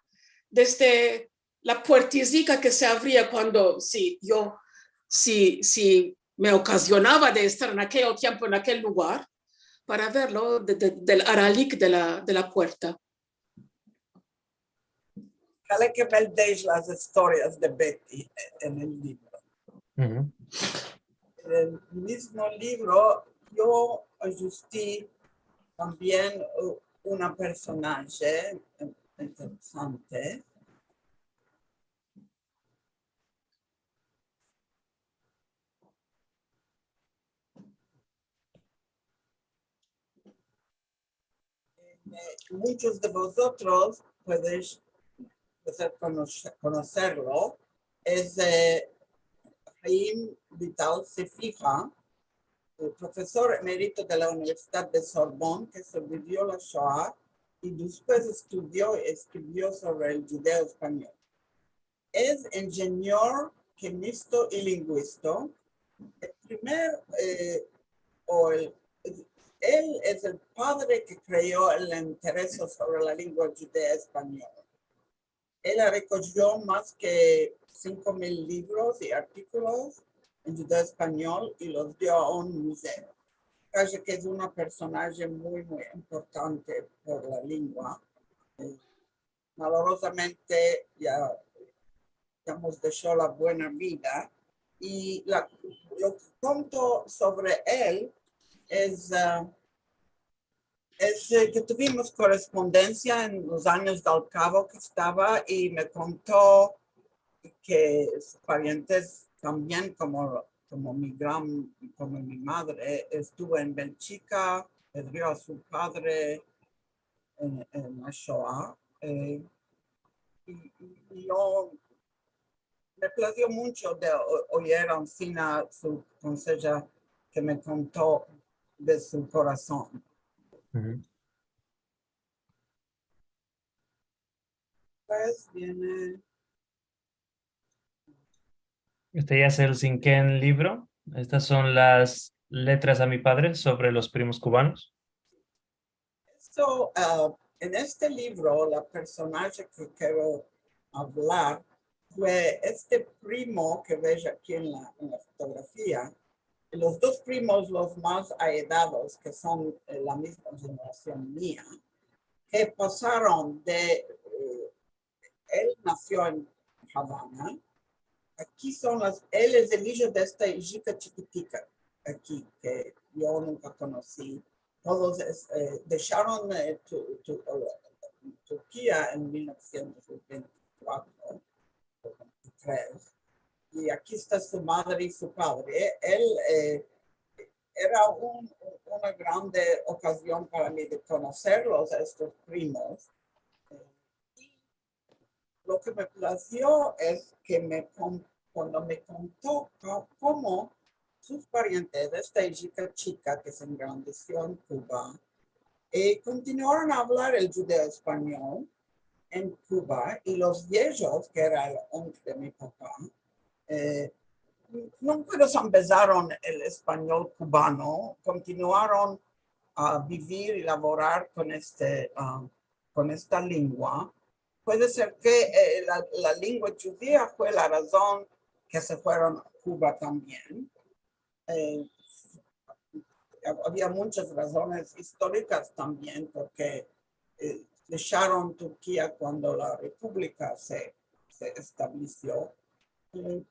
desde la puertezika ke se avria kuando, si yo, si, si me okazionava de estar en akel tiempo, en akel lugar, para verlo de, de, del aralik de la, de la puerta. Kale ke meldesh las istorias de Betty en el livro. Uhu. En el mizmo livro yo ajusti tambien, uh, una personaje interesante. Eh, munchos de vozotros puedesh, puedesh konosh-, konoserlo. Es, eh, Haim Vital Sefiha, el profesor emerito de la Universidad de Sorbonne, ke sobrebivio la Shoa i despues estudio i eskrivio sovre el djudeo-espanyol. Es injeniero, kemisto i linguisto. El primer, eh, o el, el es el padre ke kreo el intereso sovre la lengua djudea-espanyola. El rekojo mas ke sinko mil livros i artikolos en djudeo-espanyol i los dio a un muzeo. Kaje ke es una personaje muy, muy importante por la lengua. Eh, malorozamente ya, ya mos desho la buena vida. I la, lo ke konto sovre el es, ah, es, eh, ke tuvimos korespondensia en los anyos de al kavo ke estava i me konto ke sus parientes tambien, komo, komo mi gran, komo mi madre, estuvo en Belchika, pedrio a su padre, en, en la Shoa, eh, i, i, i yo me plazio muncho de o-, oyer ansina su konseja ke me konto de su korason. Uhu. Pues viene Este ya es el sinken livro. Estas son las letras a mi padre sovre los primos kubanos. Esto, ah, en este livro, la personaje ke kero avlar fue este primo ke ves aki en la, en la fotografia. Los dos primos, los mas aedados, ke son, eh, la mizma jenerasion mia, ke pasaron de, eh, el nasio en Havana. Aki son las, el es el ijo de esta ijika chikitika, aki, ke yo nunka konosi. Todos es, eh, desharon, eh, Tu-, Tu-, eh, Turkia en mil novesientos vente i kuatro o vente i tres. I aki esta su madre i su padre. El, eh, era un, una grande okazion para mi de konoserlos, a estos primos. I lo ke me plazio es ke me kon-, kuando me konto ko-, komo sus parientes, esta ijika chika ke se engrandesio en Kuba, eh, kontinuaron a avlar el djudeo-espanyol en Kuba, i los viejos, ke era el onkel de mi papa, eh, nunka desambezaron el espanyol kubano, kontinuaron a bivir i lavorar kon este, ah, kon esta lengua. Puede ser ke, eh, la, la lengua djudia fue la razon ke se fueron a Kuba tambien. Eh, avia munchas razones istorikas tambien, porke, eh, desharon Turkia kuando la republika se, se establesio. Eh,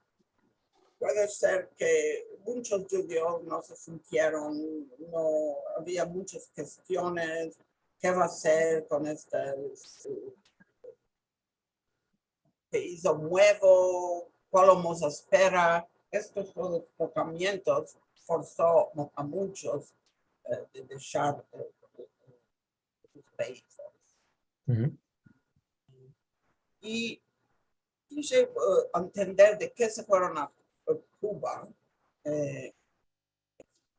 puede ser ke munchos djudios no se sintieron, no avia munchas kestiones, ke va azer kon este, este paiz muevo, kual vamos a esperar? Estos todos tokamientos forso a munchos, eh, de deshar, eh, sus paizes. I kije, eh, entender de ke se fueron a, a Kuba, eh,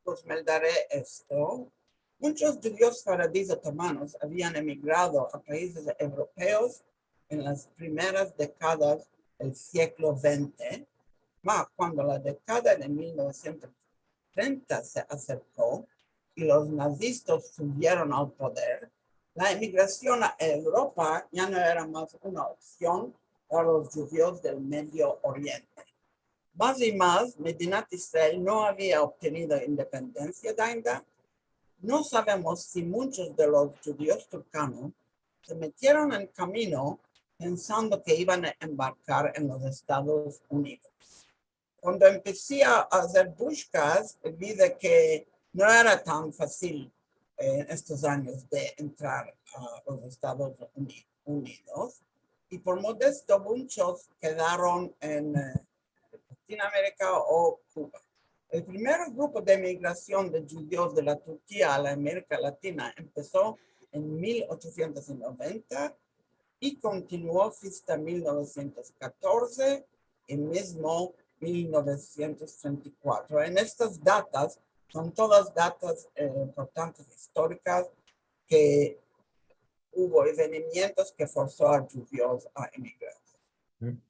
pues meldaré esto. Munchos djudios sefaraditas otomanos avian emigrado a paizes evropeos en las primeras dekadas del siglo vente, ma kuando la dekada de mil novesientos trenta se aserko i los nazistas subieron al poder, la emigrasion a Evropa ya no era mas una opsion para los djudios del Medio Oriente. Mas i mas, Medinat Israel no avia obtenido independensia ainda. No savemos si munchos de los djudios turkanos se metieron en kamino pensando ke ivan a embarkar en los Estados Unidos. Kuando empesi a azer bushkas, vi de ke no era tan fasil, eh, en estos anyos de entrar a los Estados Uni-, Unidos. I por modesto, munchos kedaron en, eh, Latinamerika o Kuba. El primer grupo de emigrasion de djudios de la Turkia a la Amerika Latina empeso en mil ochosientos noventa i kontinuo asta mil novesientos katorze i mizmo mil novesientos trenta i kuatro. En estas datas, son todas datas, eh, importantes, istorikas, ke uvo evenimientos ke forso a djudios a emigrar.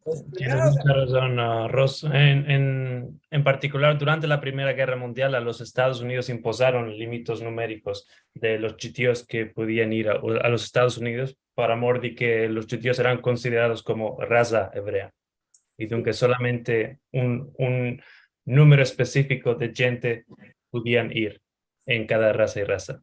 Los primeros... Tienes mucha razon, ah, Ros. En, en, en partikular, durante la Primera Gerra Mundial, a los Estados Unidos impozaron limites numerikos de los djudios ke podian ir a, a los Estados Unidos, por amor de ke los djudios eran konsiderados komo raza evrea. I dunke solamente un, un numero espesifiko de djente podian ir en kada raza i raza.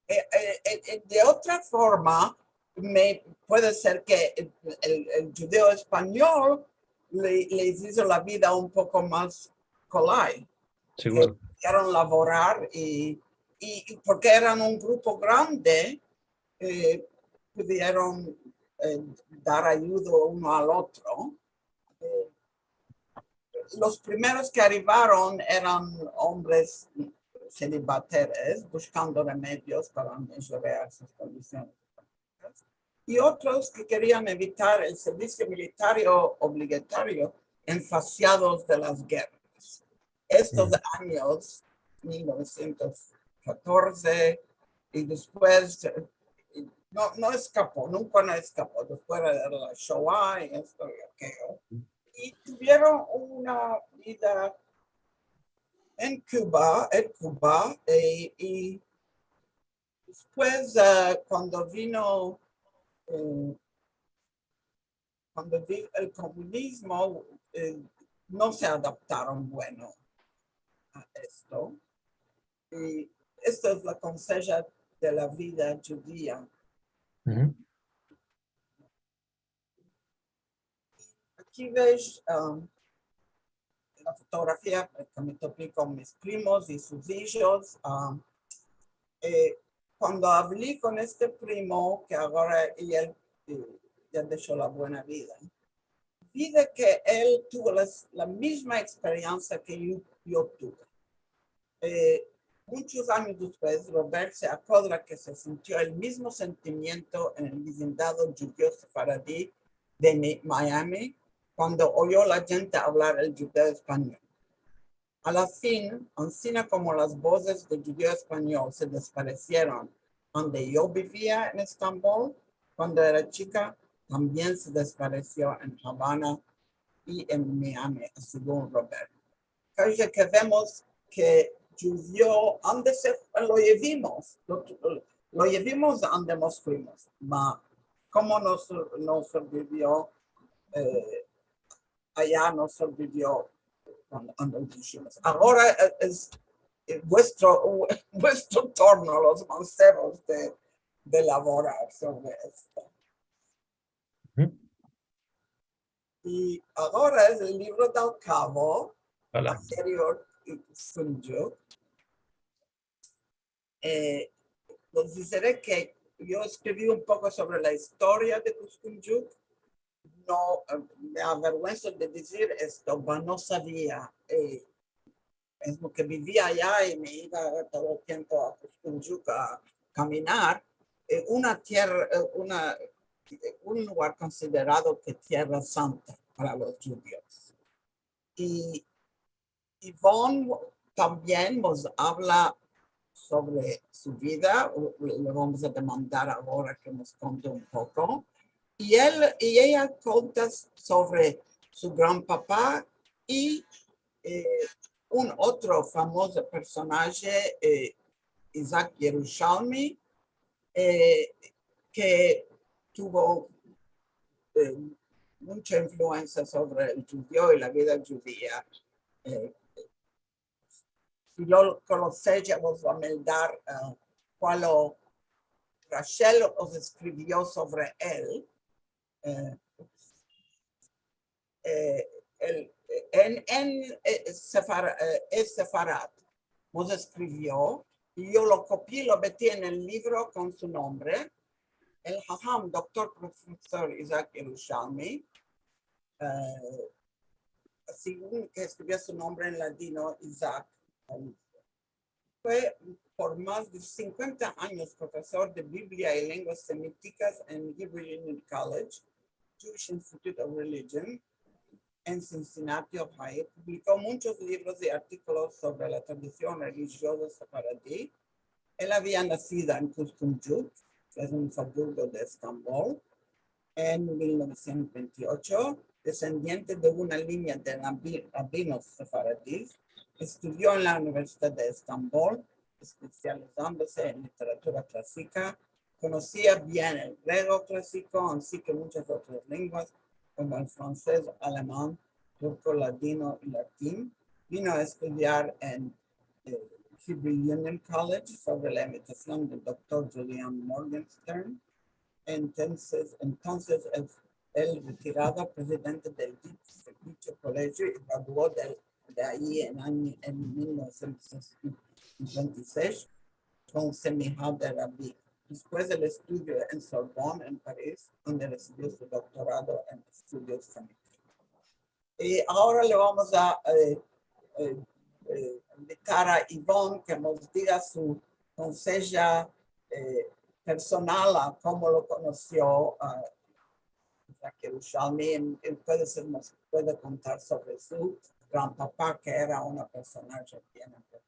Eh, eh, eh, eh, de otra forma, me, puede ser ke el, el, el djudeo espanyol le, les izo la vida un poko mas kolay. Seguro. Ke pudieron lavorar i, i, i porke eran un grupo grande, eh, pudieron, eh, dar ayudo uno al otro. Eh, los primeros ke arivaron eran ombres selibateres bushkando remedios para mejorar sus kondisiones. I otros ke kerian evitar el servisio militario obligatorio en fasiados de las gerras. Estos anyos, mil novesientos katorze, i despues, eh, no, no eskapo, nunka no eskapo, despues de la Shoah i esto i akeyo. I tuvieron una vida en Kuba, en Kuba, eh, i despues, eh, kuando vino, eh, kuando vino el komunizmo, eh, no se adaptaron bueno a esto. I esto es la konseja de la vida djudia. Aki ves, um, la fotografia ke me topi kon mis primos i sus ijos. Um, eh, kuando avli kon este primo, ke agora i el, eh, ya desho la buena vida, vi de ke el tuvo las, la mizma eksperiensia ke yo, yo tuve. Eh, munchos anyos despues, Robert se akodra ke se sintio el mizmo sentimiento en el vizindado djudio sefaradi de Mi-, Miami, kuando oyo la djente avlar el djudeo espanyol. A la fin, ansina komo las bozes de djudeo espanyol se desparesieron ande yo bivia en Estambol kuando era chika, tambien se desparesio en Havana i en Miami, segun Robert. Kaje ke vemos ke djudio ande se lo yevimos, lo, lo yevimos ande mos fuimos, ma komo no so-, no sobrevivio, eh, aya no sobrevivio ande, ande lo dishimos. Agora es, es, eh, vuestro, vuestro turno, los mansevos, de, de lavorar sovre esto. I agora es el livro del kavo, Anterior i Kuzguncuk. Eh, vos dizere ke yo eskrivi un poko sovre la istoria de Kuzguncuk. No, eh, me averguenso de dizir esto, ma no savia, eh, mizmo ke bivia aya i me iva todo el tiempo a Kuzguncuk a kaminar, eh, una tierra, eh, una, eh, un lugar konsiderado ke tierra santa para los djudios. I Yvonne tambien mos avla sovre su vida, u-, le vamos a demandar agora ke mos konte un poko. I el, i eya konta sovre su gran papa i, eh, un otro famozo personaje, eh, Isaac Yerushalmi, eh, ke tuvo, eh, mucha influensia sovre el djudio i la vida djudia. Eh, si lo konosesh, ya vos vo a meldar, eh, kualo Rachel os eskrivio sovre el. Eh, eh, el, en, en, eh, sefara-, eh, es sefarad. Mos eskrivio, i yo lo kopii, lo meti en el livro kon su nombre, el haham doktor profesor Isaac Yerushalmi, eh, segun ke eskrivia su nombre en ladino, Isaac. Fue por mas de sinkuenta anyos profesor de Biblia i lenguas semitikas en Hebrew Union College, Jewish Institute of Religion, en Cincinnati, Ohio. Publiko munchos livros i artikolos sovre la tradision relijioza sefaradi. El avia nasido en Kuzguncuk, ke es un suburbo de Estambol, en mil novesientos ventiocho, desendiente de una linea de rabi-, rabinos sefaradis. Estudio en la Universidad de Estambol, espesializándose en literatura klasika. Konosia bien el grego klasiko, ansi ke munchas otras lenguas, komo el fransez, aleman, turko, ladino i latin. Vino a estudiar en, eh, Hebrew Union College sovre la invitasion del doktor Julian Morgenstern. Entonses, entonses el, el retirado prezidente del dicho, dicho kolegio i graduo del, de ayi en anyo, en mil novesientos sinkuenta i sesh kon semijat de rabi. Despues del estudio en Sorbonne, en Paris, donde resivio su doktorado en estudios semitikas. I agora le vamos a, eh, eh, eh, invitar a Yvonne ke mos diga su konseja, eh, personal a komo lo konosio a Isaac Yerushalmi. Em, puede ser, mos puede kontar sovre su gran papa, ke era un personaje bien importante.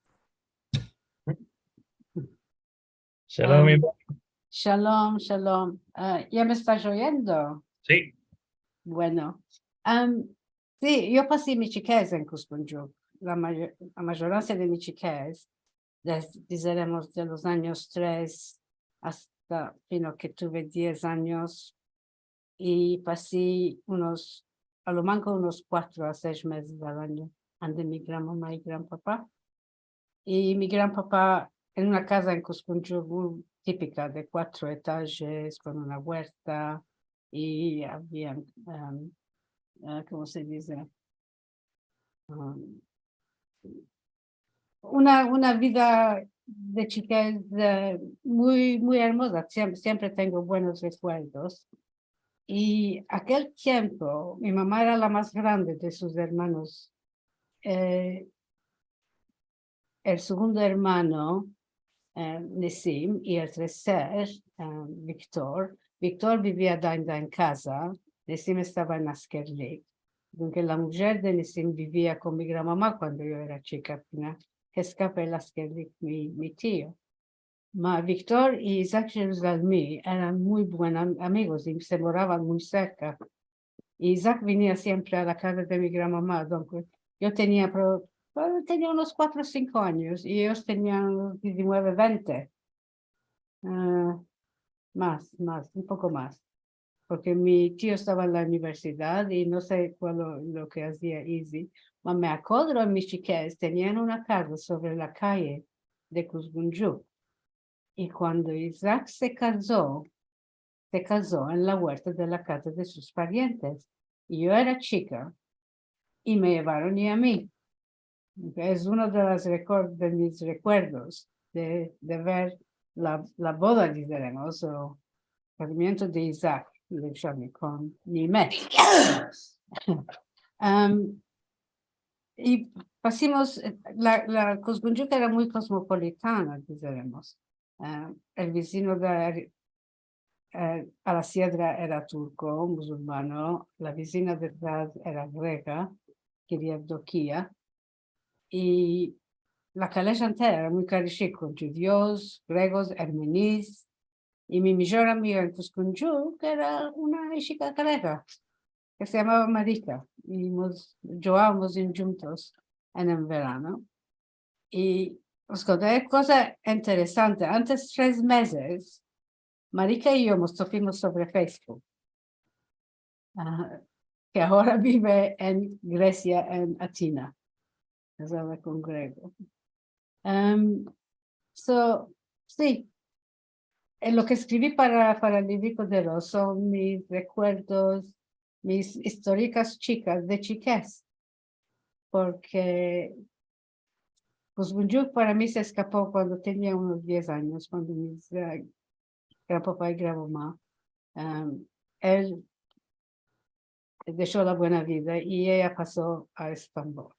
Shalom, Am, Yvonne. Shalom, shalom. Ah, ya me estas oyendo? Si. Bueno. Am, si, yo pasi mi chikez en Kuzguncuk. La mayo-, la mayoransia de mi chikez, desde, dizeremos, de los anyos tres asta fino ke tuve diez anyos, i pasi unos, a lo manko unos kuatro a sesh mezes al anyo, ande mi gran mama i gran papa. I mi gran papa en una kaza en Kuzguncuk muy tipika de kuatro etajes, kon una guerta, i avia, em, eh, komo se dize? Em, una, una vida de chikez, eh, muy, muy ermoza. Siem-, siempre tengo buenos rekuerdos. I akel tiempo, mi mama era la mas grande de sus ermanos. Eh, el segundo ermano, eh, Nesim, i el terser, eh, Viktor. Viktor bivia danda en kaza, Nesim estava en askerlik. Donk la mujer de Nesim bivia kon mi gran mama kuando yo era chika, fina ke eskape el askerlik mi, mi tio. Ma Viktor i Isaac Yerushalmi eran muy buen am-, amigos i se moravan muy serka. I Isaac venia siempre a la kaza de mi gran mama, donk yo tenia pro-, eh, tenia unos kuatro o sinko anyos i eyos tenian diezinueve, vente. Ah, mas, mas, un poko mas. Porke mi tio estava en la universidad i no se kual lo, lo ke azia Izzy. Ma me akodro en mi chikez, tenian una kaza sovre la kaye de Kuzguncuk. I kuando Isaac se kazo, se kazo en la guerta de la kaza de sus parientes. i yo era chika, i me yevaron i a mi. Es uno de los rekor-, de mis rekuerdos de, de ver la, la boda, dizeremos, o kazamiento de Isaac Levshani kon Nimet. Am, i pasimos, eh, la, la Kuzguncuk era muy kosmopolitana, dizeremos. Ah, el vizino de, eh, a la siedra era turko, musulmano, la vizina de atras era grega, Kirievdokia, i la kaleja entera era muy karishik kon djudios, gregos, ermenis, i mi mijor amiga en Kuzguncuk era una ishika grega ke se yamava Marika, i mos, djugavamos endjuntos en el verano. I os konto una koza interesante. Antes tres mezes, Marika i yo mos topimos sovre Facebook. Ah, ke agora bive en Gresia, en Atina. Kazada kon grego. Em, so, si. Eh, lo ke eskrivi para, para el libriko de Ros son mis rekuerdos, mis istorikas chikas de chikez. Porke Kuzguncuk para mi se eskapo kuando tenia unos diez anyos, kuando mis, eh, granpapa i granmama, em, el desho la buena vida i eya paso a Estambol.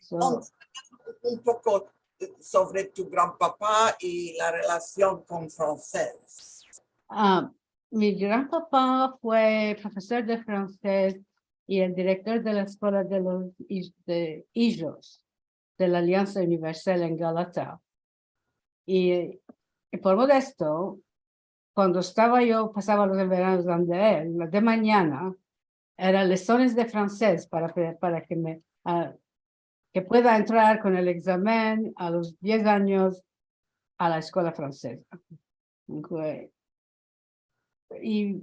So, un poko sovre tu granpapa i la relasion kon fransez. Ah, mi granpapa fue profesor de fransez i el direktor de la eskola de los ij-, de ijos de la Aliansa Universal en Galata. I, i por modesto, kuando estava yo, pasava los veranos ande el, la de manyana, era lesones de fransez para, para ke me, ah, ke pueda entrar kon el egzamen a los diez anyos a la eskola franseza. I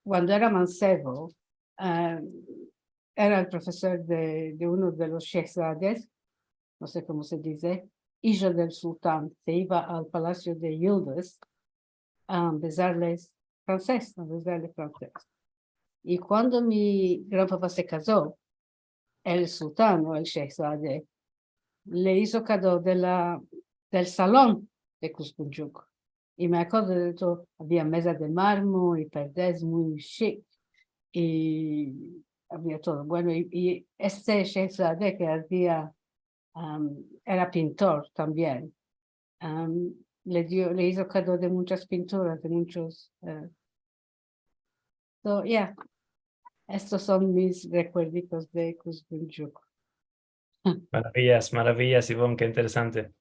kuando era mansevo, ah, era el profesor de, de uno de los shehzades, no se komo se dize, ijo del sultan, se iva al palasio de Yildiz a ambezarles fransez, a ambezarles fransez. I kuando mi granpapa se kazo, el sultan o el shehzade le izo kado de la, del salon de Kuzguncuk. I me akordo de todo, avia meza de marmo i perdes muy shik, i avia todo. Bueno, i, i este shehzade ke avia, am, era pintor tambien, am, le dio, le izo kado de munchas pinturas, de munchos, eh, so, ya. Estos son mis rekuerditos de Kuzguncuk. Maraviyas, maraviyas, Ivon, ke interesante.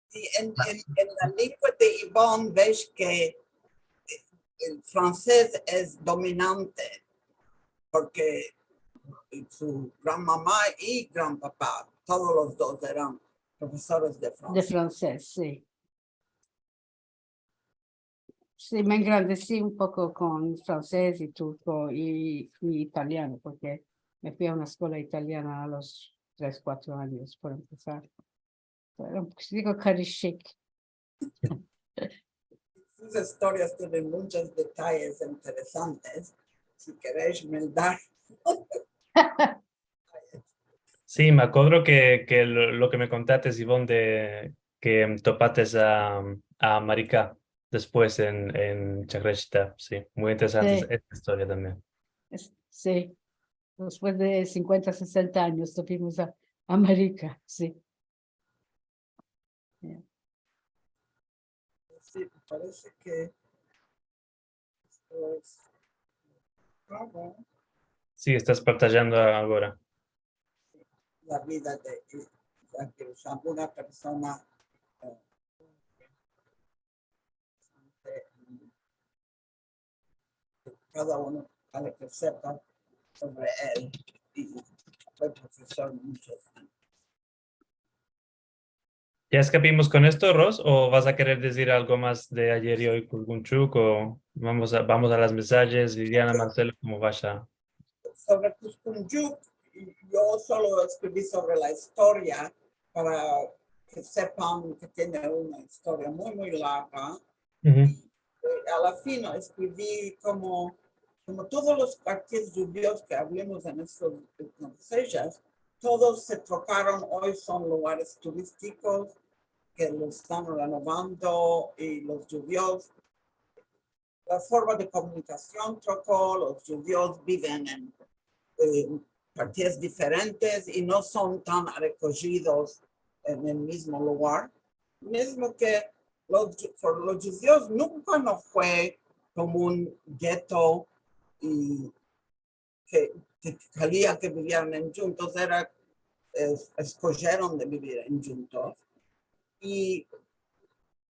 Si, en, en, en la lengua de Ivon ves ke, eh, el fransez es dominante, porke su granmama i granpapa, todos los dos eran profesores de fransez. De fransez, si. Si, me engrandesi un poko kon fransez i turko i, i italiano, porke me fui a una eskola italiana a los tres, kuatro anyos, por empesar. Era un poko karishik. Sus istorias tienen munchos detayes interesantes. Si keresh meldar. Si, me akodro ke, ke lo, lo ke me kontates, Ivon, de ke topates a, a Marika despues en, en Chagreshita. Si, muy interesante esta istoria tambien. Es, si. Despues de sinkuenta, sesenta anyos topimos a, a Marika, si. Ya. Si, me parese ke esto es todo. Si, estas partajiando agora. La vida de, de una persona, eh, kada uno para ke sepa sovre el. I fue profesor munchos anyos. Ya eskapimos kon esto, Ros, o vas a kerer dizir algo mas de Ayer i oy Kuzguncuk, o vamos a, vamos a los mensajes, Liliana, Marcelo, komo vas a? Sovre Kuzguncuk, yo solo eskrivi sovre la istoria para ke sepan ke tiene una istoria muy, muy larga. I, eh, a la fin eskrivi komo komo todos los kuartiyes djudios ke avlimos en estos entonses, todos se trokaron, oy son lugares turistikos ke lo estan renovando, i los djudios, la forma de komunikasion troko, los djudios biven en, eh, partiyes diferentes i no son tan rekojidos en el mizmo lugar. Mizmo ke los dju-, por los djudios nunka no fue komo un geto i ke, ke kalia ke bivieran en djuntos, era, es-, eskojeron de bivir en djuntos. I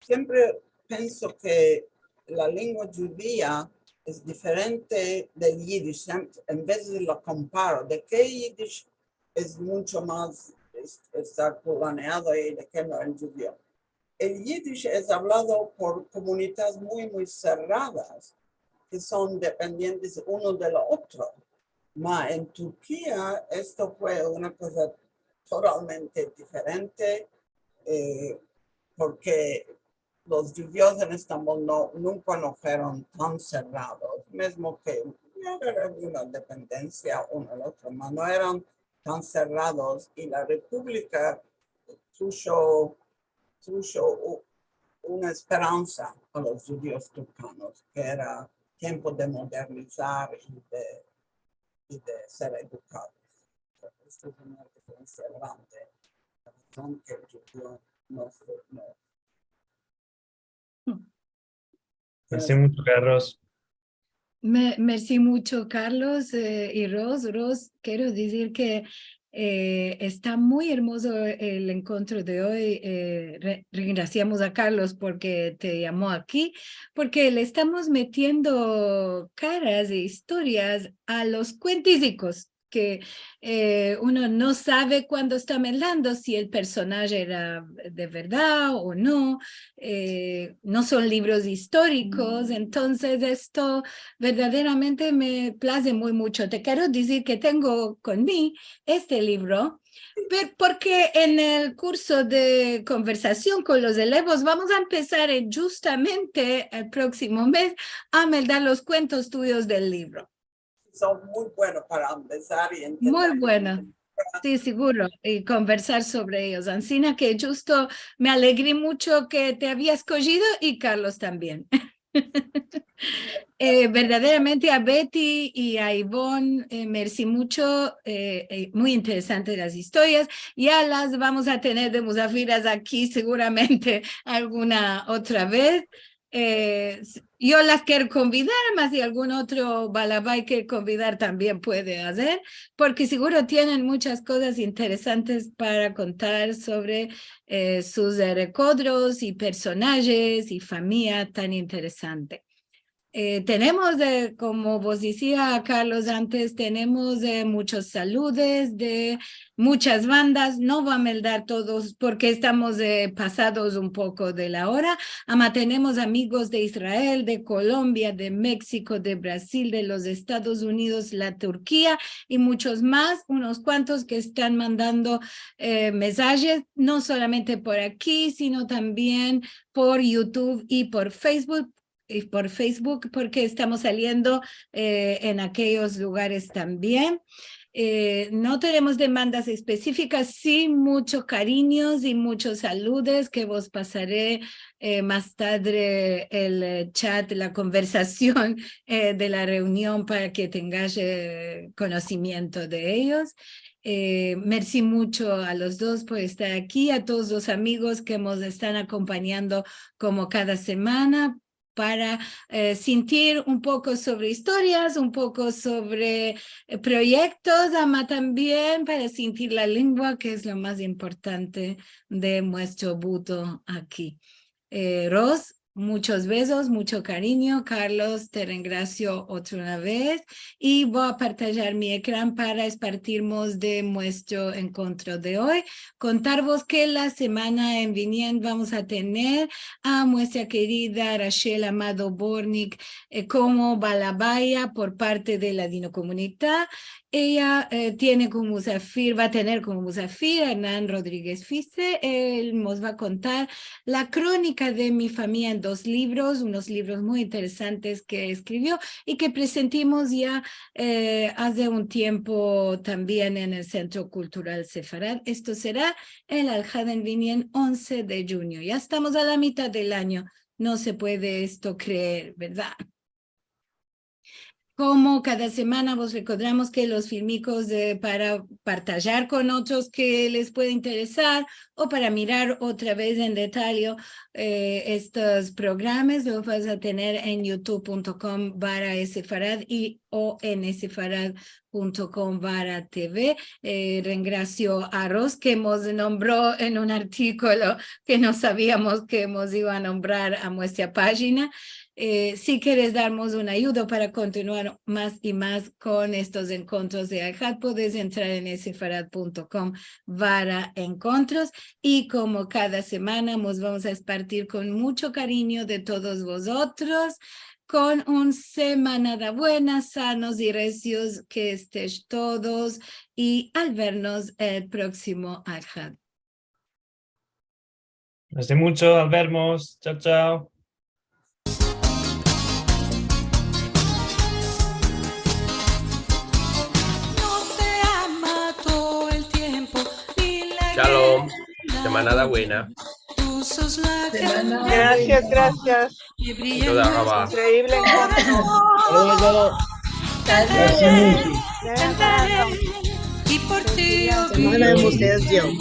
siempre penso ke la lengua djudia es diferente del yidish. Em-, en vez de lo komparo, de ke yidish es muncho mas, es-, esta planeado i de ke no el djudio. El yidish es avlado por komunidades muy, muy serradas, ke son dependientes uno del otro. Ma en Turkia esto fue una koza totalmente diferente, eh, porke los djudios en Estambol no, nunka no fueron tan serrados, mizmo ke ya era una dependensia uno al otro, ma no eran tan serrados, i la Republika trusho, trusho u-, una esperansa a los djudios turkanos, ke era tiempo de modernizar i de, i de ser edukados. Esto es una diferensia grande, la razon ke el djudio no fue, no Mersi muncho, Carlos. Me-, mersi muncho, Carlos, eh, i Ros. Ros, kero dizir ke, eh, esta muy ermozo el enkontro de oy. Eh, re-, rengrasiamos a Carlos porke te yamo aki, porke le estamos metiendo karas e istorias a los kuentizikos ke, eh, uno no save kuando esta melando si el personaje era de verdad o no, eh, no son livros istorikos. Entonses esto verdaderamente me plaze muy muncho. Te kero dizir ke tengo kon mi este livro, per-, porke en el kurso de konversasion kon los elevos vamos a empesar en, djustamente el proksimo mez a meldar los kuentos tuyos del livro. Son muy buenos para empesar i entender. Muy bueno. Si, siguro. I konversar sovre eyos. Ansina ke djusto me alegri muncho ke te avia eskojido i Carlos tambien. Eh, verdaderamente a Betty i a Ivonne, eh, mersi muncho, eh, eh, muy interesante las istorias. Ya las vamos a tener de muzafiras aki seguramente alguna otra vez. Eh, s-, yo las kero konvidar, mas si algun otro balabay kere konvidar tambien puede azer, porke siguro tienen munchas kozas interesantes para kontar sovre, eh, sus, eh, rekodros i personajes i famiya tan interesante. Eh, tenemos, eh, komo vos dizia Carlos antes, tenemos, eh, munchos saludes de munchas bandas. No vo a meldar todos porke estamos, eh, pasados un poko de la ora. Ama tenemos amigos de Israel, de Kolombia, de Meksiko, de Brazil, de los Estados Unidos, la Turkia i munchos mas, unos kuantos ke estan mandando, eh, mensajes, no solamente por aki, sino tambien por YouTube i por Facebook, i por Facebook, porke estamos saliendo, eh, en akeyos lugares tambien. Eh, no tenemos demandas espesifikas, si munchos karinyos i munchos saludes ke vos pasare, eh, mas tadre el, eh, chat, la konversasion, eh, de la reunion para ke tengas, eh, konosimiento de eyos. Eh, mersi muncho a los dos por estar aki, a todos los amigos ke mos estan akompanyando komo kada semana, para, eh, sintir un poko sovre istorias, un poko sovre, eh, proyektos, ama tambien para sintir la lengua, ke es lo mas importante de muestro buto aki. Eh, Ros, munchos bezos, muncho karinyo. Carlos, te rengrasio otra vez i vo a partajar mi ekran para espartirmos de muestro enkontro de oy. Kontarvos ke la semana en vinien vamos a tener a muestra kerida Rachel Amado Bornik, eh, komo balabaya por parte de Ladinokomunita. Eya, eh, tiene komo muzafir, va a tener komo muzafir a Hernan Rodriguez Fise. El mos va a kontar la kronika de mi famiya en dos livros, unos livros muy interesantes ke eskrivio i ke presentimos ya, eh, aze un tiempo tambien en el Sentro Kultural Sefarad. Esto sera el Alhad en Vini en onze de djunyo. Ya estamos a la mitad del anyo. No se puede esto kreer, verdad? Komo kada semana, vos rekordamos ke los filmikos, eh, para partajar kon otros ke les puede interesar o para mirar otra vez en detalle, eh, estos programas, los vas a tener en youtube punto com barra sefarad i o en sefarad punto com barra T V. Eh, rengrasio a Ros, ke mos nombro en un artikolo ke no saviamos ke mos iva a nombrar a muestra pajina. Eh, si keres darmos un ayudo para kontinuar mas i mas kon estos enkontros de Alhad, podes entrar en sefarad punto com barra enkontros. I komo kada semana, mos vamos a espartir kon muncho karinyo de todos vozotros, kon un semanada buena, sanos i resios ke estesh todos, i al vernos el proksimo Alhad. Mersi muncho, al vermos. Chao, chao. Shalom. Semanada buena. Grasias, grasias. Toda rabá. Inkreivle enkontro. Saludos. Gracias. Semana de Moshe Zion.